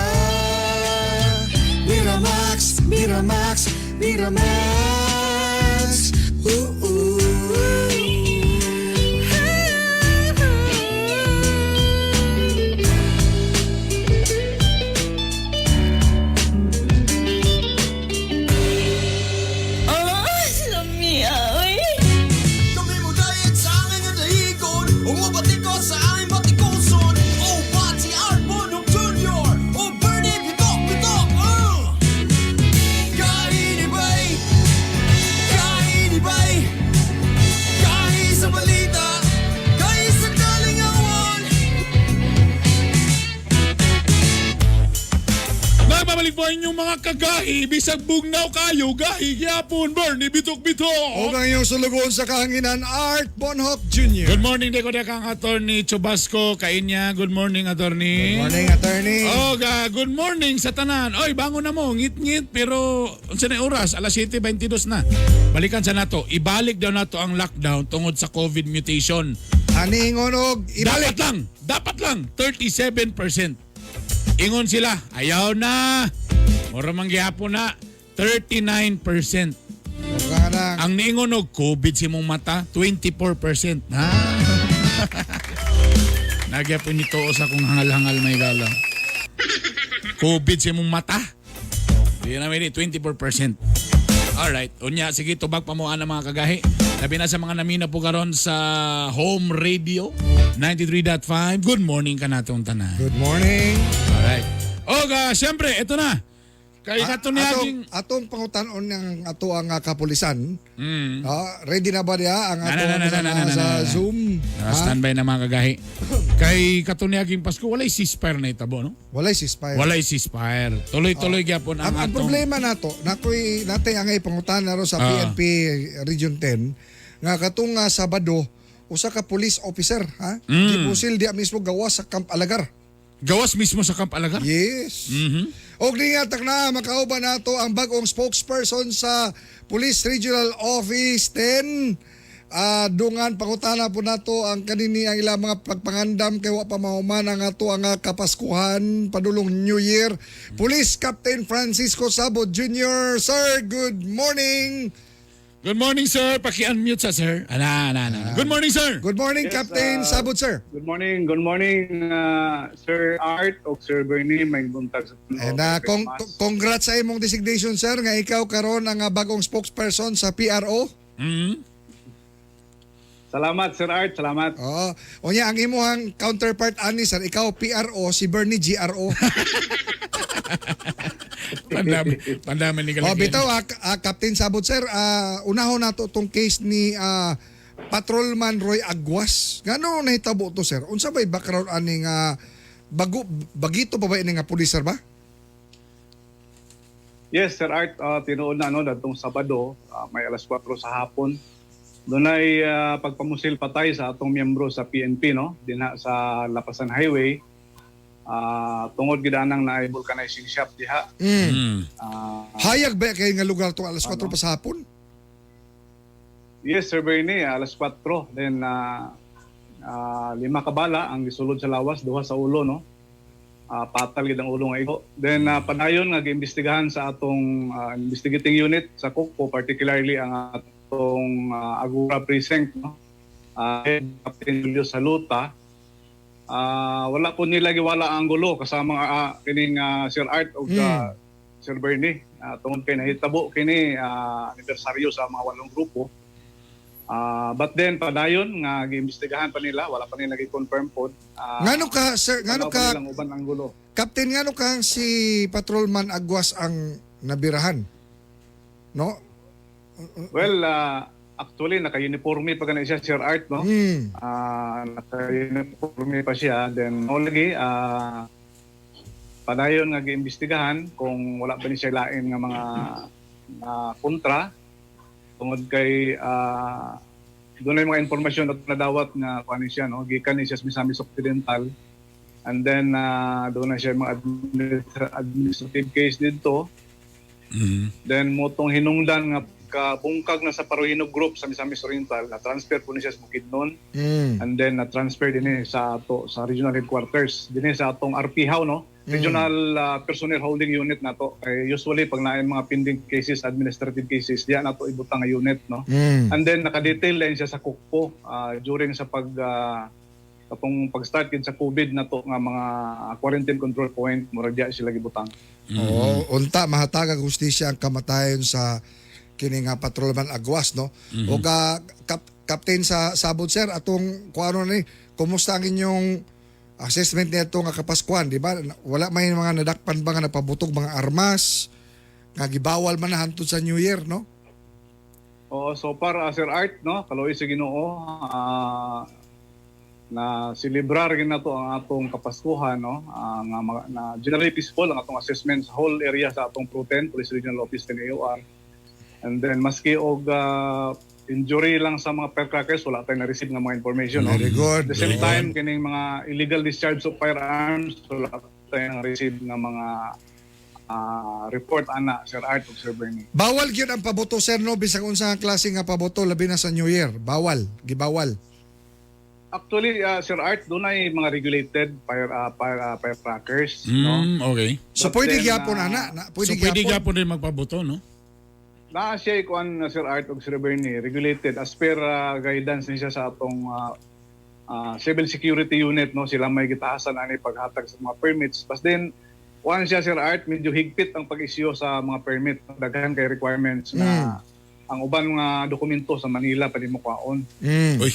Miramax, Miramax, Miramax. Ooh. Oh, lami oy. Kami mo diet sa angin nga dahigon. Umubati ko sa aming batikuson. Oh, Bati Art Bonok Jr. Oh, Bernie Bitok Bitok. Kainibay, kainibay, kahi sa balita, kahi sa kalingawan. Nagbabalik po ang inyong mga kagahi, bisag bugnaw kayo, gahi gyapon, Bernie Bitok Bitok. O ang iyong sulugoon sa kahanginan, Art Bonhoc Jr. Good morning, Deko Dekang Attorney Chubasco, kainya. Good morning, Attorney. Good morning, Attorney. Oh, good morning sa tanan. Oy, bangon na mo, ngit-ngit pero unsa na oras? Alas 7:22 na. Balikan sa nato. Ibalik daw nato ang lockdown tungod sa COVID mutation. Ani ingonog, ibalik. Dapat lang 37%. Ingon sila, ayaw na. Mura man gihapon na 39%. Mura na. Ang niingon og COVID si mong mata, 24%. Ha? Nagyapon nito sa kung hangal-hangal may gala. COVID si mong mata. Di na may 24%. Alright. Unya, sige, tubag pa mo ang mga kagahi. Labi na sa mga namina po karon sa Home Radio 93.5. Good morning ka natong tanan. Good morning. Alright. Oga, siyempre, ito na. Kay kato ni Atong, atong pangutan-on ng ato ang kapulisan. Ready na ba diya ang Na, atong na, na, na, na, na, na, sa na, na. Zoom? Ha? Standby na mga kagahi. Kay katuniaging Pasko, walay ceasefire na itabo, no? Walay ceasefire. Walay ceasefire. Tuloy-tuloy gyapon ang Ang atong problema nato, nakoy natay ang ipangutan na ro sa PNP Region 10 nga katong Sabado usa ka police officer ha gipusil diya mismo gawas sa Camp Alagar. Gawas mismo sa Camp Alagar. Yes. Og ningatak na makauban nato ang bagong spokesperson sa Police Regional Office 10. Dungan pangutana po nato ang kanini ang ilang mga pagpangandam kay wa pa mahuman ang ato ang Kapaskuhan padulong New Year. Police Captain Francisco Sabo Jr. Sir, good morning. Good morning, sir. Paki-unmute sa sir. Ana, ana, ana. Good morning, sir. Good morning, Yes, Captain Sabo, sir. Good morning, Sir Art o Sir Bernie, may buntag sa And congrats sa imong designation, sir, nga ikaw karon ang bagong spokesperson sa PRO. Salamat, Sir Art, salamat. Oo. O niya, ang imuhang counterpart ani sir, ikaw PRO, si Bernie GRO. Pandami, pandami ni O Kalaki. bitaw, Captain Sabot sir, unahon nato tong case ni Patrolman Roy Aguas. Ngano nahitabo to sir? Unsa bay background ani nga bago bagito pa ba ini nga pulis sir ba? Yes, Sir Art, tinuod na no, datong Sabado, may alas 4 sa hapon. Doon ay pagpamusil patay sa atong miyembro sa PNP, no? Dinha sa Lapasan Highway. Tungod gid anang naay vulcanizing shop diha. Hayag ba kay nga lugar tong alas 4 pa sa hapon? Yes, Sir Bernie, alas 4. Then, 5 ka bala ang gisulod sa lawas, duha sa ulo, no? Patal gid ang ulo nga igo. Then, padayon nga giimbestigahan sa atong investigating unit sa Kukpo, particularly ang atong Agura Precinct, no? Head Captain Julio Saluta. Wala po nila giwala ang gulo kasama kining Sir Art ug Sir Bernie. Tungod kay nahitabo kini anibersaryo sa mga walong grupo. But then padayon nga giimbestigahan pa nila, wala pa nila gi-confirm pod. Ngano ka sir, ngano wala pa ka nilang uban ang gulo. Captain, ngano ka si Patrolman Aguas ang nabirahan? No? Well, actually naka-uniforme pa gani siya Sir Art, no? Naka-uniforme pa siya. Then mo lagi padayon nga giimbestigahan kung wala ba ni siya lain nga mga kontra tungod kay Doon ay mga impormasyon at nadawat nga kuan ni siya, no, gikan ni siya sa Misamis Occidental. And then doon na siya mga administrative case didto. Then motong hinungdan nga kabungkag na sa Parohinog Group sa Misamis Oriental, na transfer po ni siya sa Bukidnon. And then na transfer din eh sa ato sa regional headquarters dinhi sa atong RP HAU, no, Regional Personnel Holding Unit nato. Kay usually pag naay mga pending cases, administrative cases, diya nato ibutang nga unit, no. And then naka-detail din siya sa Kukpo during sa pag katong pag-start gid sa COVID na to nga mga quarantine control point, murag diya sila gibutang. Oo, unta mahatag ang hustisya ang kamatayon sa kini nga patrolman Agwas, no. O ka Captain sa Sabod, sir, atong kuano ni, kumusta ang inyong assessment nito nga Kapaskuhan, di ba? Wala may mga nadakpan ba nga napabutog mga armas nga gibawal man na hantod sa New Year, no? Oo, so far, Sir Art, no, kaluoy sa Ginoo, na celebrar gid nato ang atong Kapaskuhan, no, nga na generally peaceful ang atong assessment sa whole area sa atong Pro 10 Police Regional Office 10 AOR. And then maski og injury lang sa mga firecrackers, wala tayong na-receive nga mga information, no. Very good. At the same time, kining mga illegal discharge of firearms, wala tayong na-receive nga mga report ana, Sir Art ug Sir Bernie. Bawal gyud ang paboto, sir, no, bisag unsa nga klase nga paboto, labi na sa New Year. Bawal, gibawal. Actually, Sir Art, doon ay mga regulated firecrackers, no? So But pwede then, gyapon ana, na, pwede So pwede gyapon. gyapon rin magpabuto, no? Naa siya kuan na, Sir Art ug Sir Bernie, regulated as per guidance ni siya sa atong Civil Security Unit, no, sila may gitaasan ani paghatag sa mga permits. But then kuan siya, Sir Art, medyo higpit ang pag-issue sa mga permit. Daghan kay requirements na ang uban nga dokumento sa Manila pa di mo kwaon. Uy.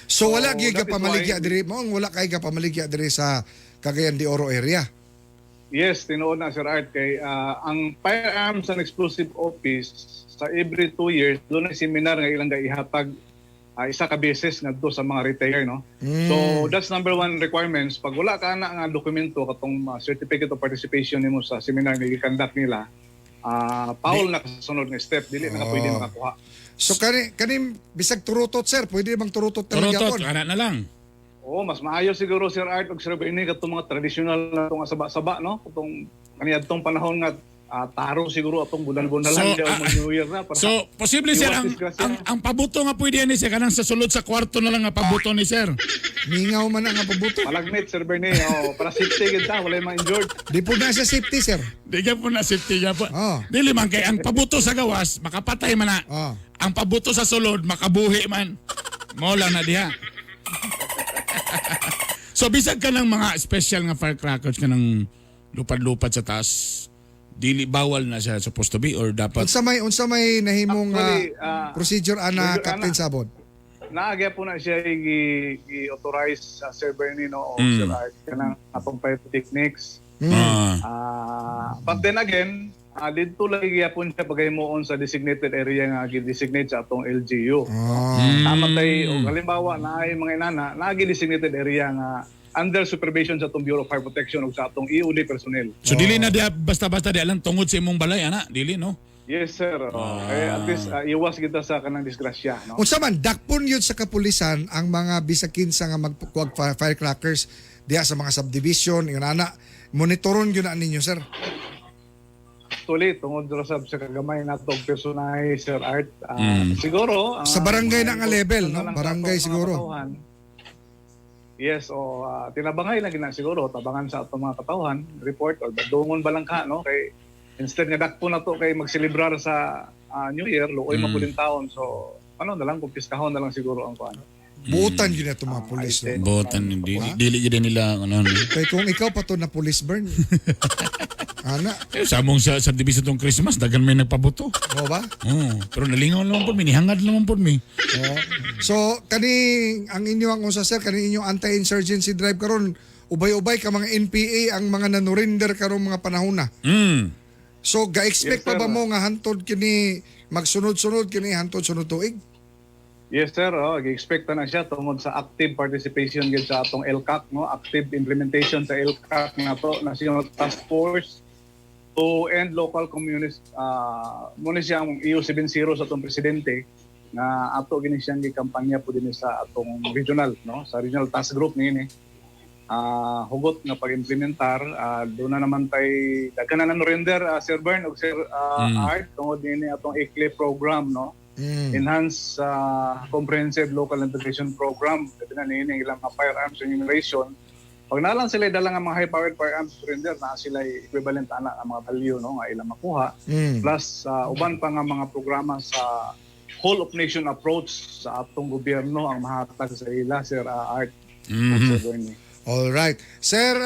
So wala So, gyud ka that is pamaligya why- diri mo, wala kay ka pamaligya diri sa Cagayan de Oro area. Yes, tinuod na, Sir Art, kay ang Firearms and Explosive Office sa every 2 years doon ay seminar nga ilang ihatag isa ka beses ngadto sa mga retailer, no. So that's number one requirements. Pag wala ka na nga dokumento, katong certificate of participation nimo sa seminar nga gi-conduct nila, paul na kasunod nga step, dili na ka pwede makakuha. So kani kani bisag turutot, sir, pwede bang turutot na lang Turutot, gyapon? ana na lang. Oo, mas maayo siguro, Sir Art ug Sir Bernie, katong mga traditional na itong saba-saba, no, katong kaniadtong panahon nga taro siguro atong bunal-bunalan So, so, mag New Year na para So, posible, sir, iwas disgrasya. ang pabuto nga pwede ni sir, kanang sa sulod sa kwarto na lang nga pabuto ni sir. Mingaw man ang pabuto. Malagmit, Sir Bernie. Oh, para safety gid ta, wala yung ma-injured. Di po na sa safety, sir. Di ka po na safety ka po. Oh. Dili man kay ang pabuto sa gawas, makapatay man na. Oh. Ang pabuto sa sulod, makabuhi man. Mo lang na diha. So bisag ka ng mga special nga firecrackers ka ng lupad-lupad sa taas, dili bawal na siya supposed to be or dapat? Unsa may nahimong Actually, procedure ana, medyo, Captain ana. Sabon? Naagya po na siya i-authorize sa Sir Bernie, no, o Sir Art, kanang atong pyrotechnics. But then again, didto lang gyapon siya paghimuon sa designated area nga gi-designate sa atong LGU. Tama tay o halimbawa na ay mga inana, naagi designated area nga under supervision sa atong Bureau of Fire Protection ug sa atong EOD personnel. So dili na diha basta-basta di lang tungod sa imong balay ana, dili, no? Yes, sir. Oh, kaya at least iwas kita sa kanang disgrasya, no. Unsa man dakpon yun sa kapulisan ang mga bisag kinsa nga magkuwag firecrackers diha sa mga subdivision yun ana, monitoron yun na ninyo, sir? Actually, tungod ra sab sa kagamay nato og personahe, Sir Art, siguro Sa barangay na nga level, no? na lang sa Barangay atong mga siguro. katawhan. Yes, o tinabangay lang gina siguro, tabangan sa atong mga katawhan, report or badungon ba lang ka, no? Kay instead nga dakpo na to kay magselebrar sa New Year, luoy mm. taon. So, ano na lang, kumpiskahon na lang siguro ang kuan. Buotan yun na itong mga pulis, no? Botan dili dili gyud nila ano. No? Kay kung ikaw pa to na police burn. Ana, Eh, sa among sa subdivision tong Christmas daghan may nagpabuto. mo ba? Oh, pero nalingaw naman po mi, nihangad naman po mi. Oo. So kani ang inyo ang unsa, sir, kani inyong anti-insurgency drive karon, ubay-ubay ka mga NPA ang mga nanurinder karong mga panahon na. So ga-expect Yes, pa sir. ba mo nga hantod kini magsunod-sunod kini hantod sunod tuig? Yes, sir, oh, gi-expect na siya tungod sa active participation gid sa atong LCAC, no, active implementation sa LCAC nga to, National Task Force to End Local Communist, muna siya ang EU 70 sa atong presidente. Nga ato gini siyang gikampanya po dinhi sa atong regional, no, sa regional task group niini. Hugot nga pag-implementar, doon na naman tay daghan na render, Sir Bern ug Sir Art, tungod niini atong ICLE program, no, Enhanced Comprehensive Local Integration Program. Labi na niini ilang mga firearms enumeration. Pag nalang sila dala nga mga high powered firearms surrender na sila equivalent ana ang mga value, no, nga ilang makuha, plus uban pa nga mga programa sa whole of nation approach sa atong gobyerno ang mahatag sa ila, Sir Art, Sir Bernie. All right. Sir,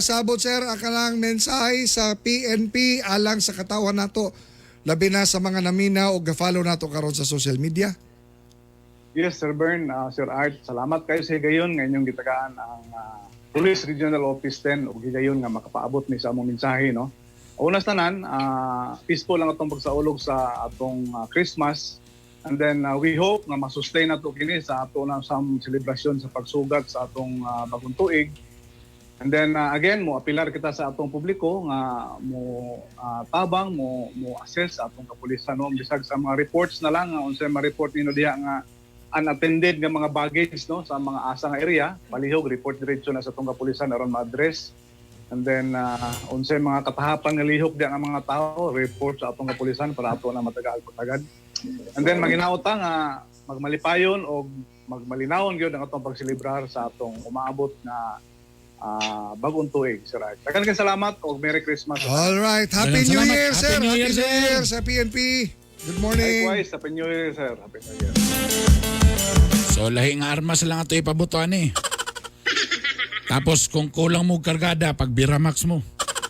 sabot sir, ang kanang mensahe sa PNP alang sa katawan nato, labi na sa mga namina o ga-follow nato karon sa social media. Yes, Sir Bern, Sir Art, salamat kayo sa higayon nga inyong gitagaan ang Police Regional Office 10 ug higayon nga makapaabot ni sa among mensahe, no. Una sa tanan, peaceful lang atong pagsaulog sa atong Christmas, and then we hope nga masustain nato kini sa ato na sa selebrasyon sa pagsugat sa atong bagong tuig. And then again, mo apilar kita sa atong publiko nga mo tabang mo mo assess sa atong kapulisan, no, bisag sa mga reports na lang nga unsay ma-report nino diha nga unattended nga mga baggage, no, sa mga asa nga area, palihog report diretso na sa atong kapulisan aron ma-address. And then unsay mga katahapan nga lihok diha nga mga tao, report sa atong kapulisan para ato na matagaan pagtagad. And then maginaw ta nga magmalipayon og magmalinawon gyud ang atong pagselebrar sa atong umaabot na bagong tuig, Sir Art. Daghang kay salamat og Merry Christmas. All right. Happy Daghang New salamat. Year, Happy sir. New Year, Happy New sir. Year sa PNP. Good morning. Likewise, Happy New Year, sir. Happy New Year. So lahi nga armas lang ato ipabutuan eh. Tapos kung kulang mo kargada, pag Biramax mo.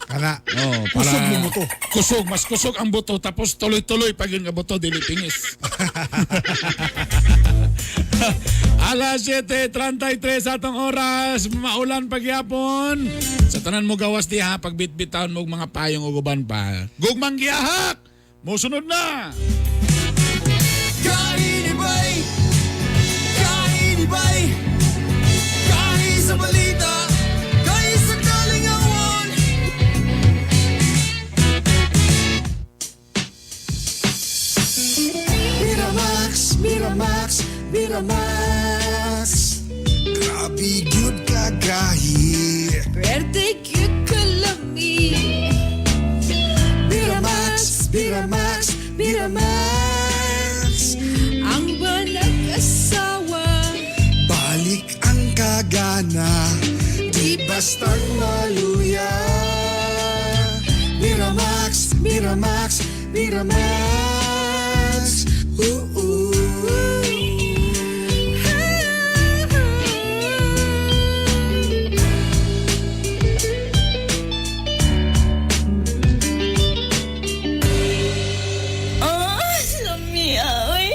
Kana. Oh, para Kusog mo buto. Kusog, mas kusog ang buto tapos tuloy-tuloy pag yun nga buto dili pingis. Alas 7:33 atong oras, maulan pagyapon. Sa tanan mo gawas diha pagbitbitan mo og mga payong ug uban pa. Gugmang giyahak. Mosunod na. Kainibay! Kainibay! Kahi sa balita, kahi sa kalingawan. Miramax, Miramax, Miramax. Grabe gyud kagahi. Pwerte cute kalami. Miramax, Miramax, Miramax. Ang banag-asawa. Balik ang kagana, di bastang maluya. Miramax, Miramax, Miramax. Ooh, Oh, lami ay.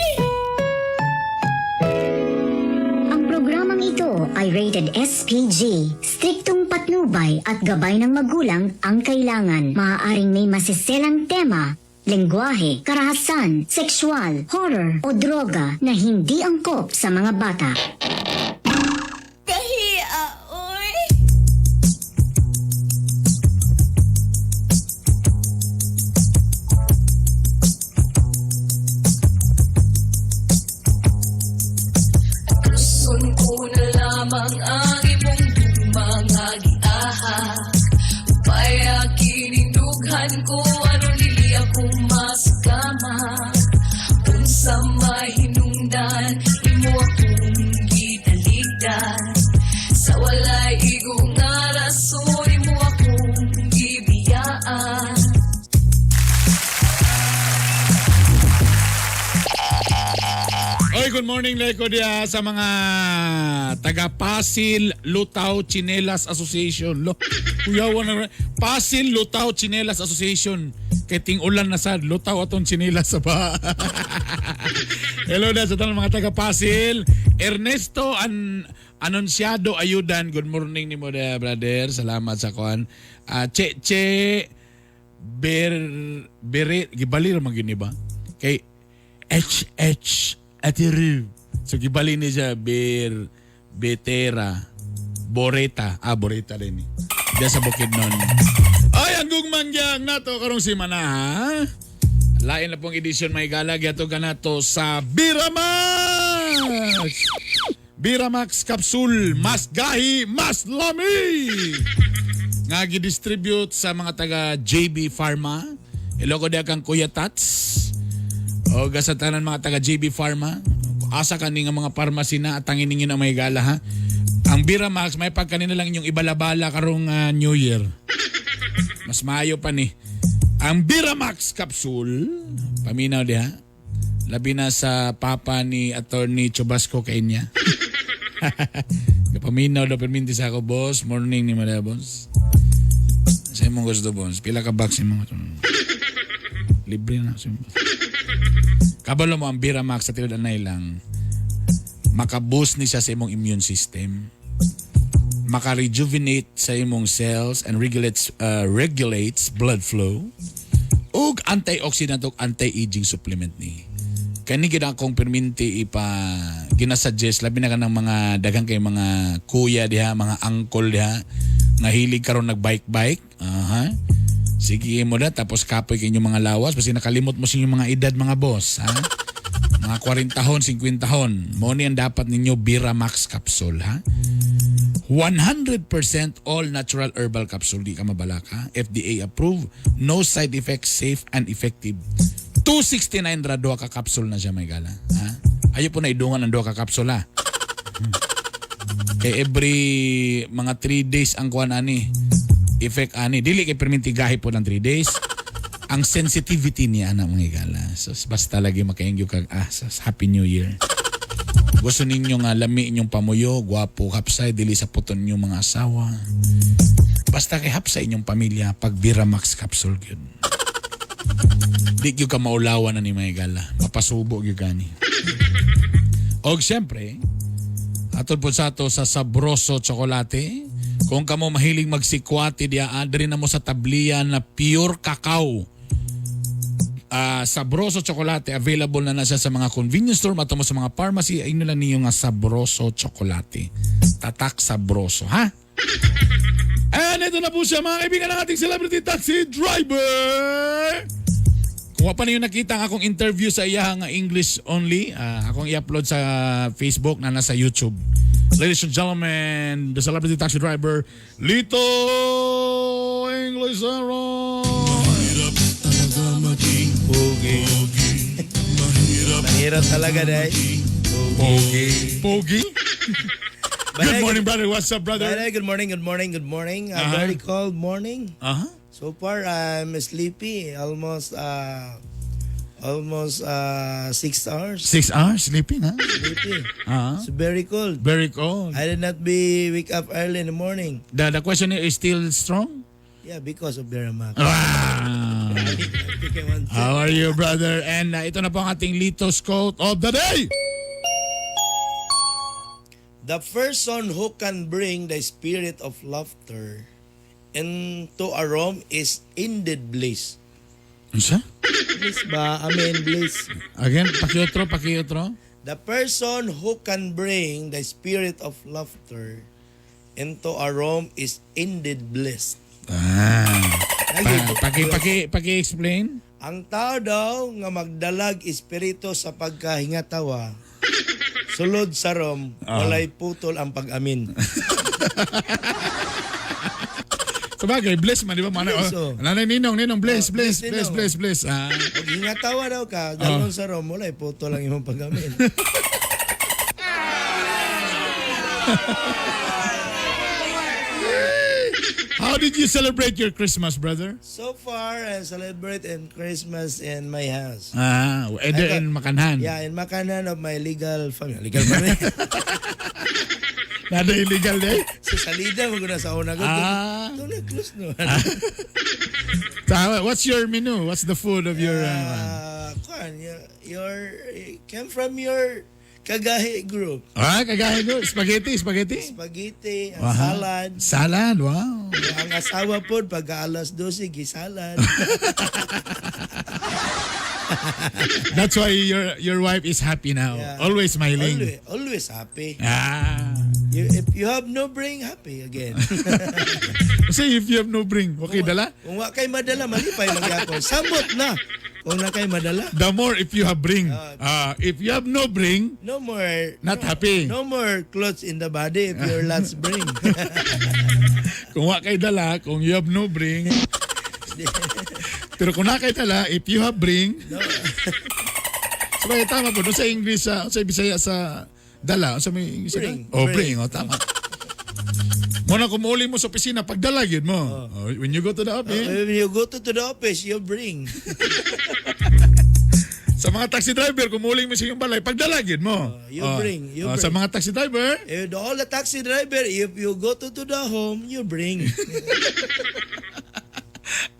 Ang programang ito ay rated SPG. Striktong patnubay at gabay ng magulang ang kailangan. Maaaring may masiselang tema, lengguwahe, karahasan, sexual, horror o droga na hindi angkop sa mga bata. Kahia, oy. Gusto ko na lamang ang imong mga giaha. Paya kinindughan ko aron dili ako masakama. Unsa mahinungdan imo akong gitaligdan. Sa walay igo nga rason imo akong gibiyaan. Oy, good morning Leko dia sa mga taga Pasil Lutaw Chinelas Association. Lo, kuyawan na Pasil Lutaw Chinelas Association. Kay ting-ulan na sad, lutaw atong chinelas sa ba. Hello na sa tanang mga taga Pasil. Ernesto Anunciado Ayudan. Good morning nimo da brother. Salamat sa kuan. Che Che Ber Bere gibali ra man gyud ni ba? Kay H H Atiru. So gibali ni siya Ber Betera Boreta. Ah, Boreta din ni. Diya sa Bukidnon. Ay, ang gugmang gyang nato karong simana ha. Lain na pong edisyon may gala gihatod kanato sa Biramax. Biramax capsule, mas gahi, mas lami. Nga gidistribute sa mga taga JB Pharma. Iloko diha kang Kuya Tats. O sa tanan mga taga JB Pharma. Asa kani nga mga pharmacy na atangin ninyo na may gala ha. Ang Biramax may pagkanina lang inyong ibalabala karong New Year. Mas maayo pa ni. Ang Biramax capsule, paminaw diha. Labi na sa papa ni Attorney Chubasco kay niya. Kapaminaw daw perminti sa ako, boss. Morning ni Maria, boss. Sa imong gusto, boss. Pila ka box imong gusto. Libre na. Sa imong gusto. Kabalo mo ang Biramax sa tinud anay lang. Makaboost ni siya sa imong immune system. Maka-rejuvenate sa imong cells and regulates blood flow. Ug antioxidant ug anti-aging supplement ni. Kani gid akong perminti ipa ginasuggest labi na kanang mga daghang kay mga kuya diha, mga uncle diha nga hilig karon nag-bike-bike. Aha. Sige mo na tapos kapoy kay inyong mga lawas basta nakalimot mo sa inyong mga edad mga boss, ha? Mga 40 hon, 50 hon. Mo ni ang dapat ninyo Biramax capsule, ha? 100% all natural herbal capsule. Di ka mabalaka. FDA approved. No side effects, safe and effective. 269 ra duha ka capsule na siya may gala. Ha? Ayo po na idungan ang duha ka capsule ha. Kay every mga 3 days ang kuan ani effect ani dili kay perminti gahi po ng 3 days. Ang sensitivity niya ana mga higala. So basta lagi makaingyo kag Happy New Year. Gusto ninyo nga lami inyong pamuyo, gwapo, hapsay, dili sa puton ninyong mga asawa. Basta kay hapsay inyong pamilya, pag Biramax capsule gyud. Di gyud ka maulawan na ni mga higala. Mapasubo gyud gani. Og siyempre, atod po sa ato sa Sabroso Chocolate. Kung kamo mahilig magsikwati diya, diri na mo sa tabliya na pure cacao. Sabroso Chocolate, available na na siya sa mga convenience store, mato mo sa mga pharmacy, ayun lang ninyo nga Sabroso Chocolate. Tatak Sabroso, ha? And ito na po siya mga kaibigan ng ating celebrity taxi driver! Kung wa pa ninyo nakita ang akong interview sa iya nga English only, akong i-upload sa Facebook na nasa YouTube. Ladies and gentlemen, the celebrity taxi driver, Lito Inglesero! Mahirap talaga maging pogi. Mahirap Mahirap talaga, day. Pogi. Pogi? Good morning, brother. What's up, brother? Brother, good morning, good morning, good morning. A very cold morning. So far, I'm sleepy. Almost 6 hours. 6 hours sleeping, huh? Sleepy. It's very cold. Very cold. I did not be wake up early in the morning. The question is still strong? Yeah, because of Biramax. Ah. How are you, brother? And ito na po ang ating Lito's quote of the day. The person who can bring the spirit of laughter into a room is indeed bliss. Unsa? Bliss ba? I mean, bliss. Again, pakiotro, pakiotro. The person who can bring the spirit of laughter into a room is indeed blessed. Ah. Paki-explain. Ang tao daw nga magdalag espiritu sa pagkahingatawa, sulod sa room, walay putol ang pag-amin. Sabagay, bless man, di ba? Manay, Bless, oh. Nanay, ninong, ninong, bless, bless, bless, bless, ninong. bless, bless. Ah. Pag hingatawa daw ka, dalon sa room, walay putol ang imong pag-amin. How did you celebrate your Christmas, brother? So far, I celebrate in Christmas in my house. Ah, either in Makanhan. Yeah, in Makanan of my legal family. Legal family? Nada illegal day? Sa salida, mo na sa una. Ah. Ito na, close no. Tama. What's your menu? What's the food of your... Kuan, your came from your Kagahi group. Kagahi group. Spaghetti, spaghetti? Spaghetti, ang salad. Salad, wow. Ang asawa po, pag alas 12, gisalad. That's why your wife is happy now. Yeah. Always smiling. Always, always happy. Ah. If you have no brain, happy again. Kasi if you have no brain, okay, dala? Kung wa kay madala, malipay magyapon. Samot na. Kung na kay madala. The more if you have bring. Ah, if you have no bring, No more not happy. No more clothes in the body if your lots bring. Kung wa kay dala, kung you have no bring. Pero kung na kay dala, if you have bring. No. So kaya tama po, doon sa English, sa Bisaya sa dala, sa may English sa Bring. dala? Oh, Bring. bring, oh, tama. Muna kung muuli mo sa opisina, pagdala yun mo. Oh, when you go to the office, When you go to the office, you bring. Sa mga taxi driver, kung muuli mo sa iyong balay, pagdala yun mo. You Oh. bring, you Oh, bring. sa mga taxi driver, If all the taxi driver, if you go to the home, you bring.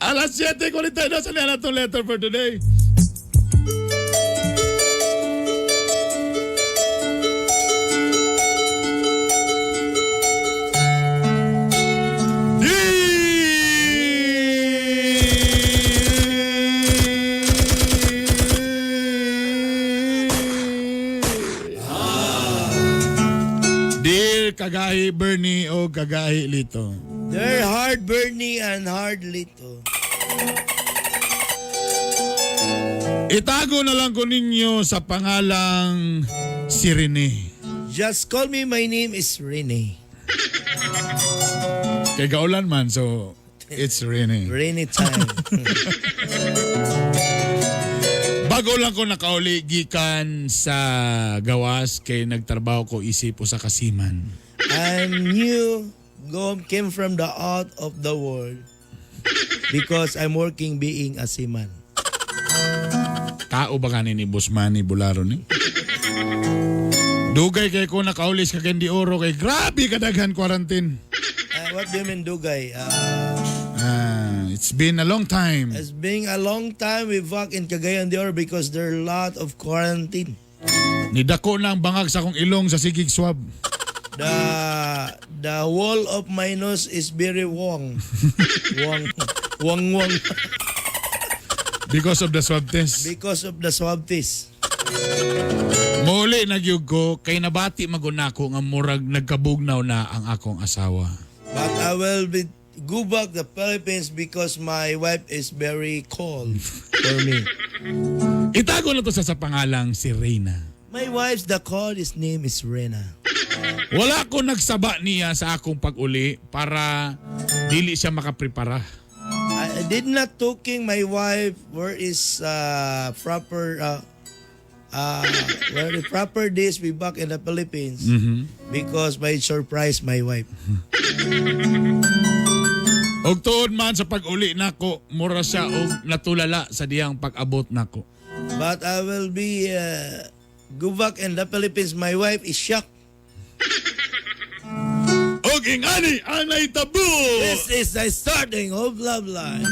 Alas 7:42 na na itong letter for today. Dear Kagahi Bernie o Kagahi Lito. They're hard Bernie and hard Lito. Itago na lang ko ninyo sa pangalang si Rene. Just call me, my name is Rene. Kay gaulan man, so it's Rene. Rainy time. Bago lang ko nakauli gikan sa gawas kay nagtrabaho ko isip usa ka seaman. I'm new, came from the out of the world because I'm working being a seaman. Tao ba kanin ni Boss Manny Bularo ni? Dugay kay ko nakauli sa Candy Oro kay grabe kadaghan quarantine. What do you mean, Dugay? It's been a long time. It's been a long time we work in Cagayan de Oro because there are a lot of quarantine. Nidako na ang bangag sa akong ilong sa sigig swab. The wall of my nose is very wong. Wong. Wong wong. Because of the swab test. Because of the swab test. Muli nagyug ko kay nabati maguna ko nga murag nagkabugnaw na ang akong asawa. But I will be go back the Philippines because my wife is very cold for me. Itago na to sa pangalang si Reyna. My wife's the call his name is Rena. Wala ko nagsaba niya sa akong pag-uli para dili siya makaprepara. I did not talking my wife where is proper where the proper days we back in the Philippines because my surprise my wife. Og tuod man sa pag-uli nako, mura siya og natulala sa diyang pag-abot nako. But I will be go back in the Philippines. My wife is shocked. Og ingani ang nahitabo! This is the starting of love life.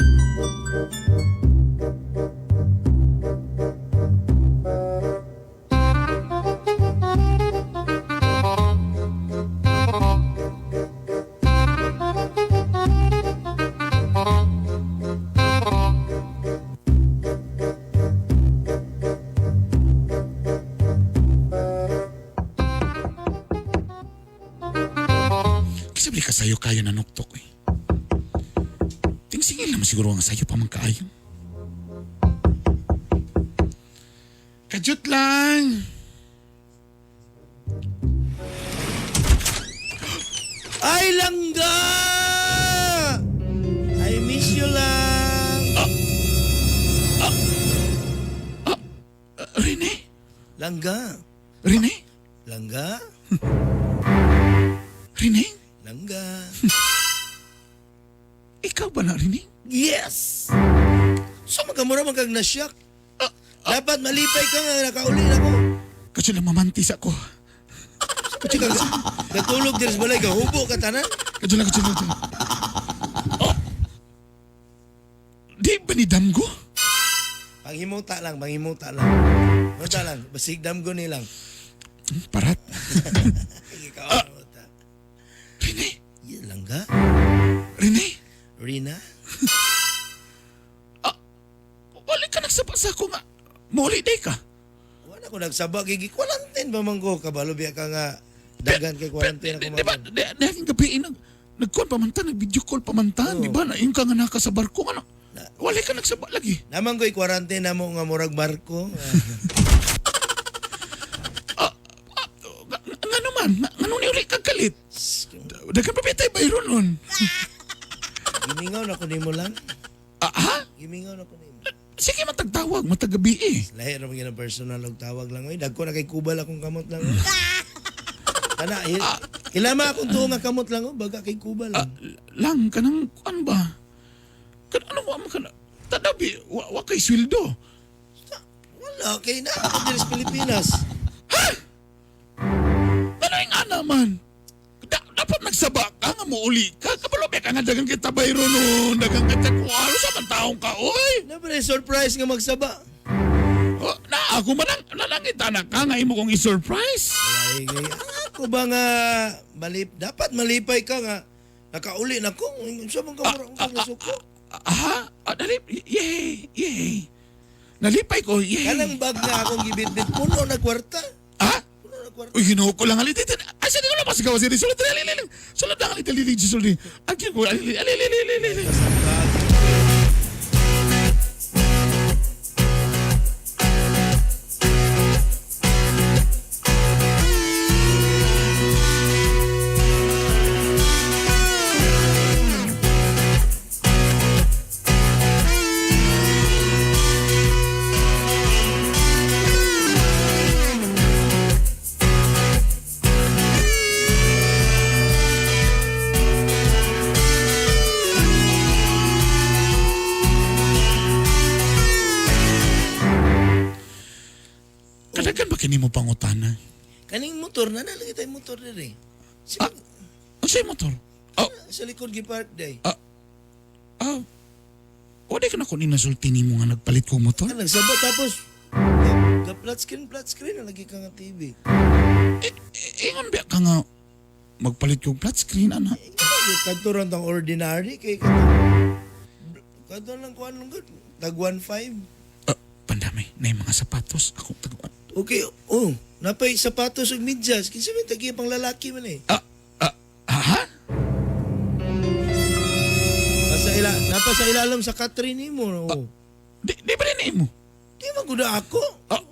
Kasi bali ka sayo kayo na nuktok eh. Tingsingil naman siguro ang sayo pa man kaayo. Kajut lang! Ay, langga! I miss you lang. Rene? Langga. Rene? Langga? Rene? Langga. Ikaw ba na, Rene? Yes! So magamura man kag nasyak. Dapat malipay ka nga nakauli na ko. Kasi lang mamantis ako. Kasi kag natulog diri sa balay ka hubo ka tanan. Kadyo lang, kadyo lang, kadyo lang. Oh! Di ba ni Damgo? Panghimuta lang, panghimuta lang. Muta lang, basig damgo nilang. Parat. Ikaw ang muta. Rene? Yeah, langga. Rene? Rina? Wala ka nagsaba sa ako nga. Muli day ka. Wala ko nagsaba kay quarantine ba man ko kabalo biya ka nga dagan kay quarantine ako Di ba, di aking gabi, eh, nag, nag-call pa man ta, nag-video call pa man ta, di ba? Naing ka nga naka sa barko, ano? Wala ka nagsaba lagi. Naman ko'y quarantine na mo nga murag barko. Nga naman, nga nung niuli kag kalit. Dagan pa bitay bayron nun. Gimingaw na ko nimo lang. Ah, ha? Gimingaw na ko nimo. Sige, matagtawag, matagabi eh. Lahi ra man gyud ang personal og tawag lang oy. Dagko na kay kubal akong kamot lang. Oy. Kana ilama akong tuo nga kamot lang oh, baga kay kubal lang. Lang, kanang, ano ba? Kan ano ba, kana, tadabi, wa kay sweldo. Wala kay na ako diri sa Pilipinas. Ano yung ana man? Dapat nagsaba ka nga muuli ka. Kabalo ba ka nga dagang kita bayro nun. Dagang kita kuha. Ano sa man taong ka, oy? Na pre surprise nga magsaba. Oh, na ako man ang nalangita na ka nga imo kong i-surprise. Ay, kay ako ba nga malip dapat malipay ka nga nakauli na ko. Unsa man ka mura kang nasuko? Ha? Ah, yay, yay. Nalipay ko, yay. Kanang bag nga akong gibitbit puno na kwarta. Ha? Uy, ginoo ko lang. Ali, dito. Ay, sa di ko lang pasigaw. Sige, sulod, ali, ali, ali. Sulod lang, ali, ali, ali, sulod. Ang cute ko, ali, ali, ali, ali, ali, ali. Kadagan ba kini mo pangutana? Kaning motor na nalagi tayo motor diri. Ah, ang sa'yo motor? Oh. Sa likod gi-park day. Ah, wala ka na kunin nasulti nimo nga nagpalit kong motor? Nagsaba tapos ga flat screen na lagi ka nga TV. Ingon ba ka nga magpalit kong flat screen, ana? Kadto ron tang ordinary kay kadto lang kuan lang gud tag 1.5. Pandami na yung mga sapatos. Ako tag Okay, oh, napay sapatos ug medyas. Kinsa man tagi pang lalaki man eh. Ha? Nasa ila, napa sa ilalom sa katre nimo. Oh. Di ba rin mo? Di man gud ako. Oh.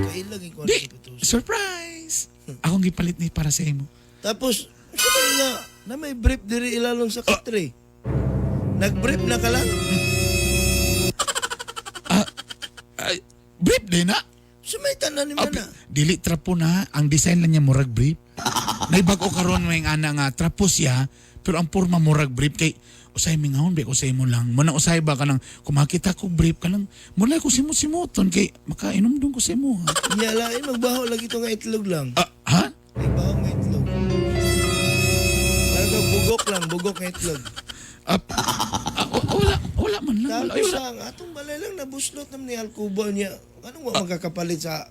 Kailag kuan Di, surprise! Akong gipalit ni para sa imo. Tapos, sa may nga, na may brief diri ilalom sa katre. Nag-brief na ka lang. Ay, brief din na. Sumay tanan ni mana. Dili trapo na, ang design lang niya murag brief. Naibag-o karon may ana nga trapo siya, pero ang porma murag brief kay usay mingahon ba usay mo lang. Muna usay ba kanang kumakita ko brief kanang mula ko simot-simoton kay makainom dun ko sa imo. Ha? Nya lain magbaho lagi to nga itlog lang. Ha? Ay baho nga itlog. Parang kag bugok lang, bugok nga itlog. Wala, wala man lang. Wala, ay, Tapos wala. ang atong balay lang nabuslot naman ni Alcubo niya. Anong wa magkakapalit sa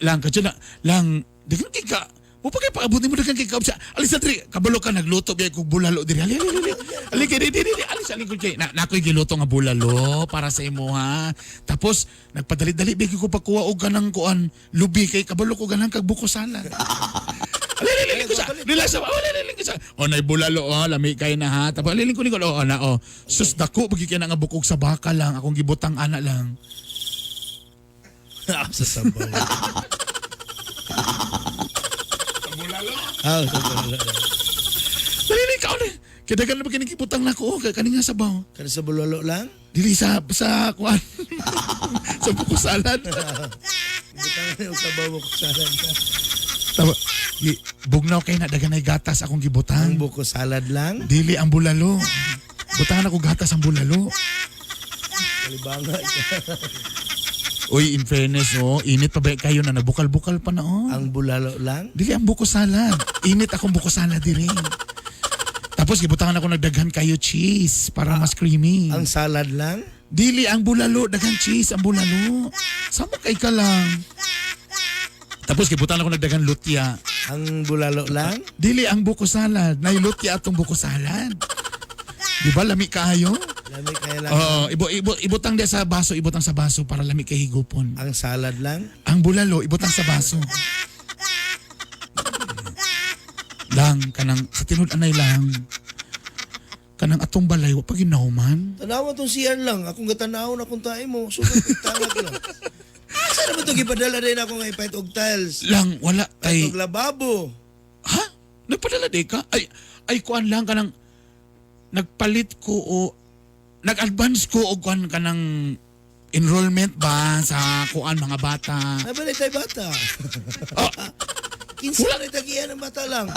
Lang ka dyan na, lang, daghan kay ka, mo pa kay paabot nimo daghan kay ka. Alis na diri, kabalo ka nagluto biya kog bulalo diri. Ali ali ali. Ali kay di di di alis ali ko kay na nakoy giluto nga bulalo para sa imo ha. Tapos nagpadali-dali biya ko pakuha og kanang kuan lubi kay kabalo ko ganang kag buko salad. Ali ali ali ko sa. Relax sa. Ali ali ko sa. O nay bulalo oh, lami kay na ha. Tapos ali ko ni ko oh na oh. Sus dako bagi kay na nga bukog sa baka lang akong gibutang ana lang. Sa sabaw. Ah, sa bulalo. Dali ka ulit. Kaya dagan na ba kinikibutang na ko, kaya kani nga sabaw. Kani sa bulalo lang? Dili sa kuan. Sa buko salad. Butang na yung sabaw buko salad. Tawa, bugnaw kay na dagan ay gatas akong gibutang. Ang buko salad lang? Dili ang bulalo. Butangan ako gatas ang bulalo. Kalibanga. Uy, in fairness, oh, init pa ba kayo na nagbukal-bukal pa na, oh. Ang bulalo lang? Dili ang buko salad. Init akong buko salad diri. Tapos gibutangan ako nagdaghan kayo cheese para mas creamy. Ang salad lang? Dili ang bulalo, daghan cheese ang bulalo. Samo kay ka lang. Tapos gibutangan ako nagdaghan lutia. Ang bulalo lang? Dili ang buko salad. Nay lutia atong buko salad. Di ba lami kaayo? Lami kaya lang. Oo, ibutang dia sa baso, ibutang sa baso para lami kay higupon. Ang salad lang? Ang bulalo, ibutang sa baso. Lang kanang sa tinud anay lang. Kanang atong balay wa pa ginahuman. Tanawa tong CR lang. Akong gatanaw na kung tayo mo. Sugat tangag lang. Asa naman ito gipadala din ako nga ipait og tiles. Lang wala Pait tay. og lababo. Ha? Nagpadala di ka? Ay ay kuan lang kanang nagpalit ko o nag-advance ko og kuan kanang enrollment ba sa kuan mga bata. Nabalay tayo bata. Kinsa na tagian ang bata lang.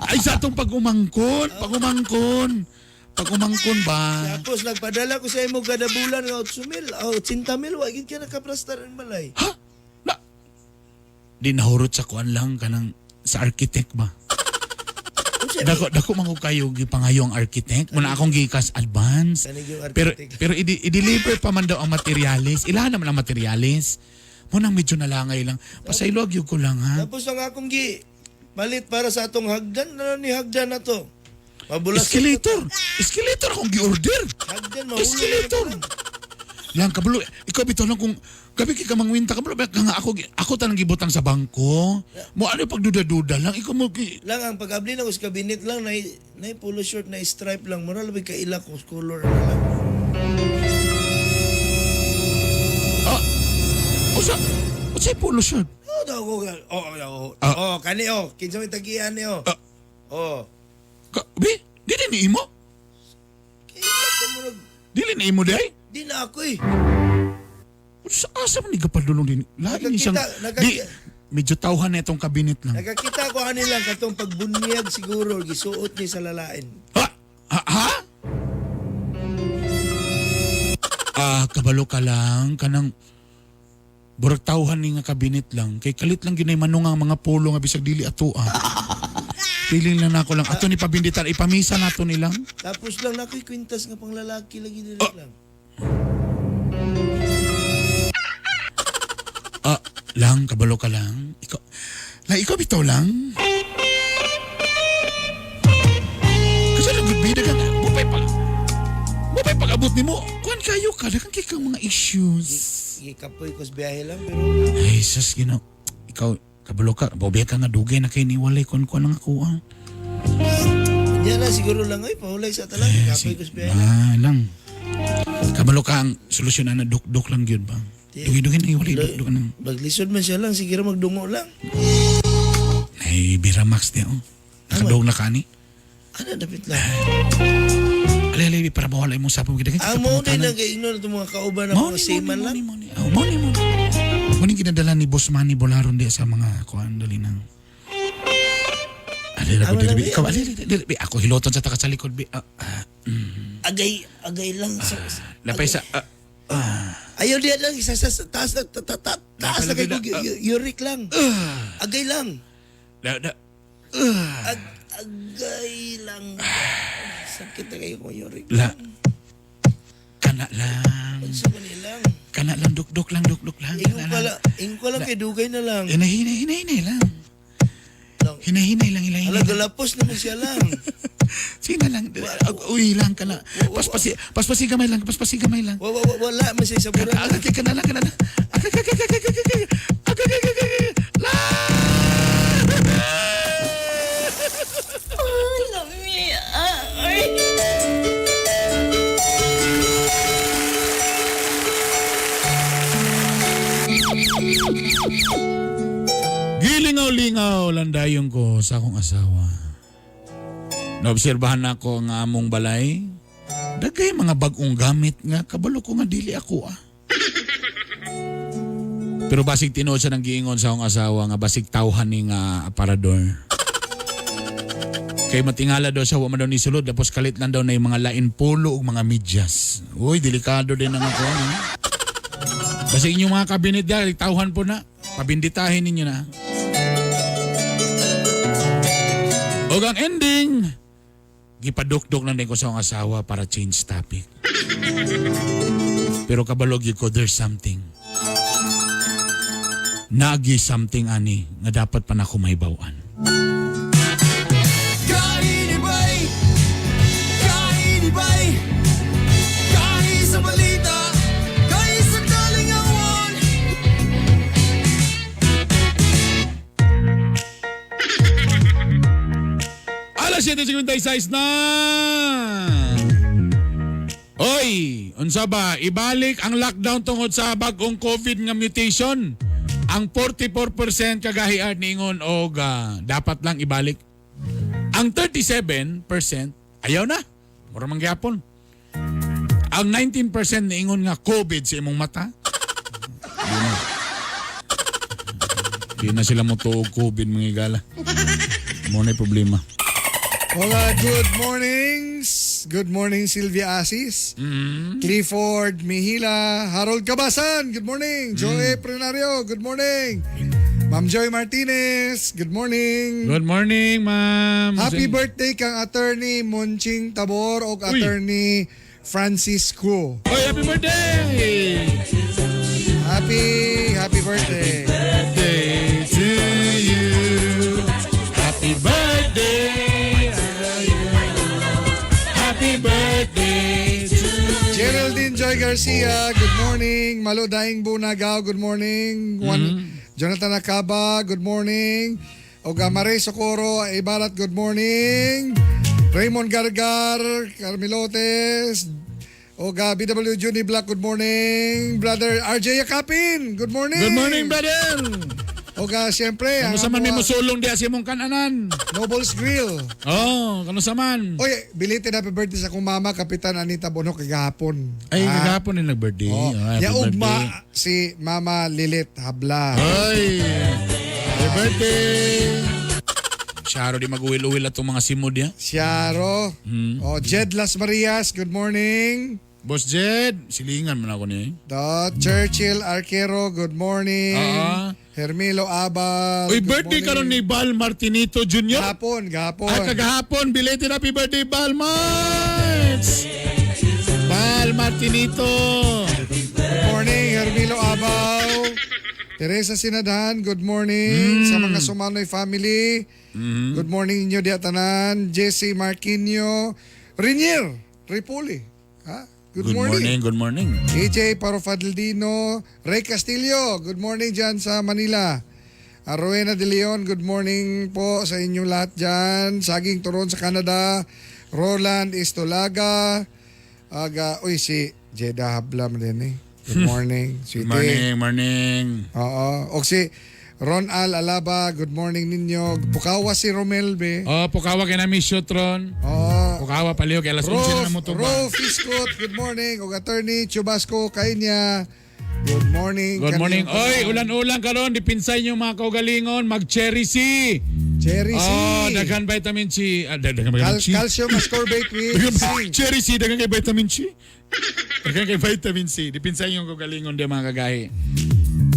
Ay sa atong pag-umangkon, pag-umangkon. Pag-umangkon ba? Tapos nagpadala ko sa imo kada bulan nga 8 mil, o 80 mil, wa gid ka nakaprastar ang balay. Di nahurot sa kuan lang kanang sa architect ba? Dako dako man ko kayo gipangayo ang architect. Muna akong gikas advance. Kanig yung Pero architect. pero i-deliver pa man daw ang materyales. Ilahan naman ang materyales. Munang medyo nalangay lang. Pasaylog yun ko lang ha. Tapos ang akong gi palit para sa atong hagdan na ni hagdan na to. Mabulas. Escalator. Escalator akong gi-order. Hagdan mahulog. Escalator. Lang kabalo. Ikaw bitaw lang kung gabi kay ka mangwinta kabalo ba ka nga ako ako tanang gibutang sa bangko. Mo ano pagduda-duda lang ikaw mo gi- Lang ang pag-abli na ko sa cabinet lang na na polo short na stripe lang mura labi ka ila ko color na lang. Usa usa polo shirt. Oh, daw ko. Oh, oh, oh, oh, kani oh, kinsa may tagian ni oh. Oh. Ka, bi, dili ni imo? Dili ni imo day? Di na ako eh. Sa asa man ni gapadulong din. Lagi ni siyang di medyo tawhan na itong kabinet lang. Nakakita ko ani lang katong pagbunyag siguro gisuot ni sa lalain. Ha? Ha? Ah, kabalo ka lang kanang burag tawhan ni nga kabinet lang kay kalit lang ginay manungang mga polo nga bisag dili ato ah. Feeling lang nako lang ato ni pabinditan ipamisa nato nilang. Tapos lang nakoy kwintas nga panglalaki lagi dili lang. Ah, lang kabalo ka lang. Ikaw lang ikaw bitaw lang. Kasi nagbibida ka bupay pag bupay pag-abot nimo. Kuan kayo ka daghan kay kang mga issues. Gikapoy ko sa biyahe lang pero Ay, sus, gino. Ikaw, kabalo ka. Bobe ka nga dugay na kay niwalay kun kun ang ako ah. Nya na siguro lang ay pahulay sa talang gikapoy ko sa biyahe. Ah, lang. Kabalo ka ang solusyon na duk-duk lang yun ba? Dugi-dugi na iwalay duk-duk na. Maglisod man siya lang sige ra magdungo lang. Ay, Biramax niya oh. Nakadog na ka ni. Ano dapit lang. Alay, alay, para mawala imong sapong gid. Ang mo din ang gaingnon itong mga kauban ng mga seaman lang. Oh, mo ni mo. Mo ni ginadala ni Boss Manny Bolaron di sa mga kuan dali nang. Alay, Ama alay, lang, dali, eh, ikaw, alay, alay, dali, bi, ako hiloton sa taka sa likod bi. Ah, ah, Agay agay lang sa Lapay sa ah, Ayaw diyan lang isa sa taas na taas na kay yurik lang. Agay lang. da, da. Agay lang. Sakit na kayo kung yurik. La. Kana lang. Unsa man lang. Kana lang dukduk lang dukduk lang. Ingon ka lang, ingon ka lang kay dugay na lang. Hinay hinay hinay hinay lang. Hinay hinay lang hinay. Ala galapos naman siya lang. Sina lang. Uy lang kana. Paspasi paspasi gamay lang, paspasi gamay lang. Wa, wa, wa, wala man siya sa buran. Agay kana lang kana lang. Agay agay agay agay agay. Agay agay agay. La. Oh, lami. Ay. Gilingaw-lingaw landayon ko sa akong asawa. Naobserbahan na ako ang among balay. Dagay mga bagong gamit nga kabalo ko nga dili ako ah. Pero basig tinuod siya ng giingon sa akong asawa nga basig tawhan ni nga aparador. Kay matingala daw siya wa man daw ni sulod tapos kalit lang daw na yung mga lain polo ug mga medyas. Uy, delikado din ang ako. Ha? Basig inyong mga kabinet diya, tawhan po na. Pabinditahin ninyo na. Og ang ending, gipadukdok lang din ko sa akong asawa para change topic. Pero kabalog yun ko, there's something. Nagi something ani nga dapat pa na ako mahibaw-an. Kainibay! Kainibay! Kahi sa balita! Kahi sa kalingawan! Alas 7:56 na! Oy, unsa ba? Ibalik ang lockdown tungod sa bag-ong COVID nga mutation. Ang 44% kagahi Art niingon og dapat lang ibalik. Ang 37% ayaw na. Mura man gyapon. Ang 19% niingon nga COVID sa imong mata. Di na. Di na sila mo tuog COVID, mga igala. Mo na problema. Hola, good mornings. Good morning, Sylvia Asis. Clifford Mihila, Harold Cabasan, good morning. Joey Prenario, good morning. Ma'am Joy Martinez, good morning. Good morning, ma'am. Happy birthday kang Attorney Monching Tabor o Uy. Attorney Francisco. Oy, happy birthday! Happy, happy birthday. Birthday to you. Happy birthday to you. Happy birthday to you. Geraldine Joy Garcia, good morning. Malo Daing Bunagaw, good morning. Juan, Jonathan Acaba, good morning. Oga Mare Socorro, Ibarat, good morning. Raymond Gargar, Carmilotes, Oga BW Juni Black, good morning. Brother RJ Yakapin, good morning. Good morning, brother. Oga, siyempre, Kano sa man may musulong diya sa imong kananan? Nobles Grill. Oh, kano sa man? Oy, belated happy birthday sa akong mama, Kapitan Anita Bono, kagahapon. Ay, Ah. kagahapon din nag-birthday. Oh, Oh, happy Yaugma birthday. si Mama Lilit Habla. Ay, happy birthday. Siyaro di mag-uwil-uwil atong mga simod ya. Siyaro. Oh, Jed Las Marias, good morning. Boss Jed, silingan man ako niya. Eh. The Churchill Arquero, good morning. Hermilo Abal. Uy, good birthday morning. karon ni Bal Martinito Jr. Gahapon, gahapon. Ay, kagahapon. Belated happy birthday, Bal Marts! Bal Martinito. Good morning, Hermilo Abaw. Teresa Sinadhan, good morning. Sa mga Sumanoy family, good morning inyo diya tanan. Jesse Marquinho, Rinier Ripoli. Ha? Good morning. Good morning. AJ Parofadildino, Ray Castillo, good morning dyan sa Manila. Rowena De Leon, good morning po sa inyong lahat dyan. Saging Turon sa Canada. Roland Istolaga. Aga, uy, si Jeda Hablam din eh. Good morning. Good Sweetie. morning, morning. Oo. O si Ron Al Alaba, good morning ninyo. Pukawa si Romel be. Oh, pukawa kay na Miss Shotron. Oo. Pukawa paliw kay alas 11 na mo to ba? Ro Fiscot, good morning. Og Attorney Chubasco Kainya, good morning. Good morning. Kaniyong Oy, tanan. ulan-ulan karon, dipinsay niyo mga kaugalingon, mag-cherry C. Cherry C. Oh, daghan vitamin C. Ah, daghan vitamin C. Calcium ascorbate with Daghan- zinc. Cherry C, daghan kay vitamin C. Daghan kay vitamin C. Dipinsay niyo ang kaugalingon di mga kagahi.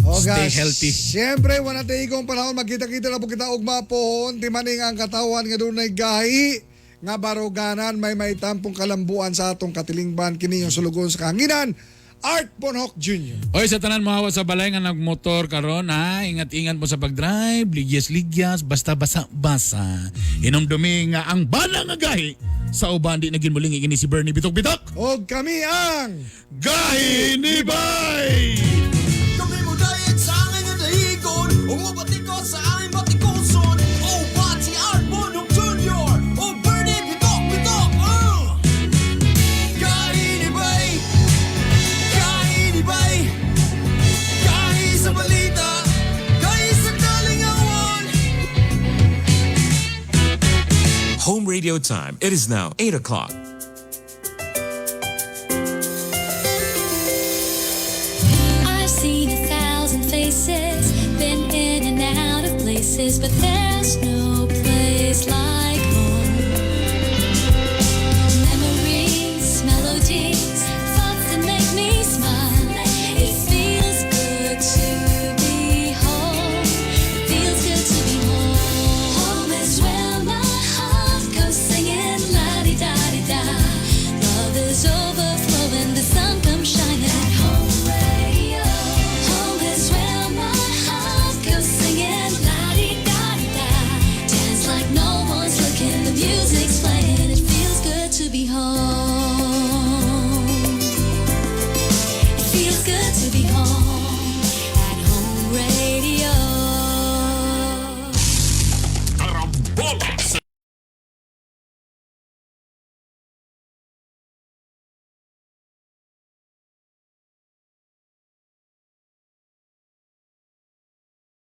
Oga, Stay healthy. Siyempre, wala tayo igong panahon. Magkita-kita na po kita ugma pohon. Timaning ang katawan nga dunay gahi nga baruganan may maitampong kalambuan sa atong katilingban kini yung sulugon sa kahanginan. Art Bonhoc Jr. Oy, sa tanan mohawa sa balay nga nagmotor karon ha, ingat-ingat mo sa pagdrive, ligyas-ligyas, basta basa-basa. Hinumdumi nga ang bana nga gahi sa uban di na ginmuling kini si Bernie Bitok-Bitok. Og kami ang Gahi ni Bay! Kami mo diet sa akin nga dahigon. Umubatikot sa aming batikuson. Oh, Pati Art Bonhoc Jr. Oh, Bernie Bitok Bitok. Gahi ni Bay. Gahi ni Bay. Gahi sa balita. Gahi sa kalingawan. Home radio time. It is now 8 o'clock. I've seen 1,000 faces, been in and out of places, but there's no place like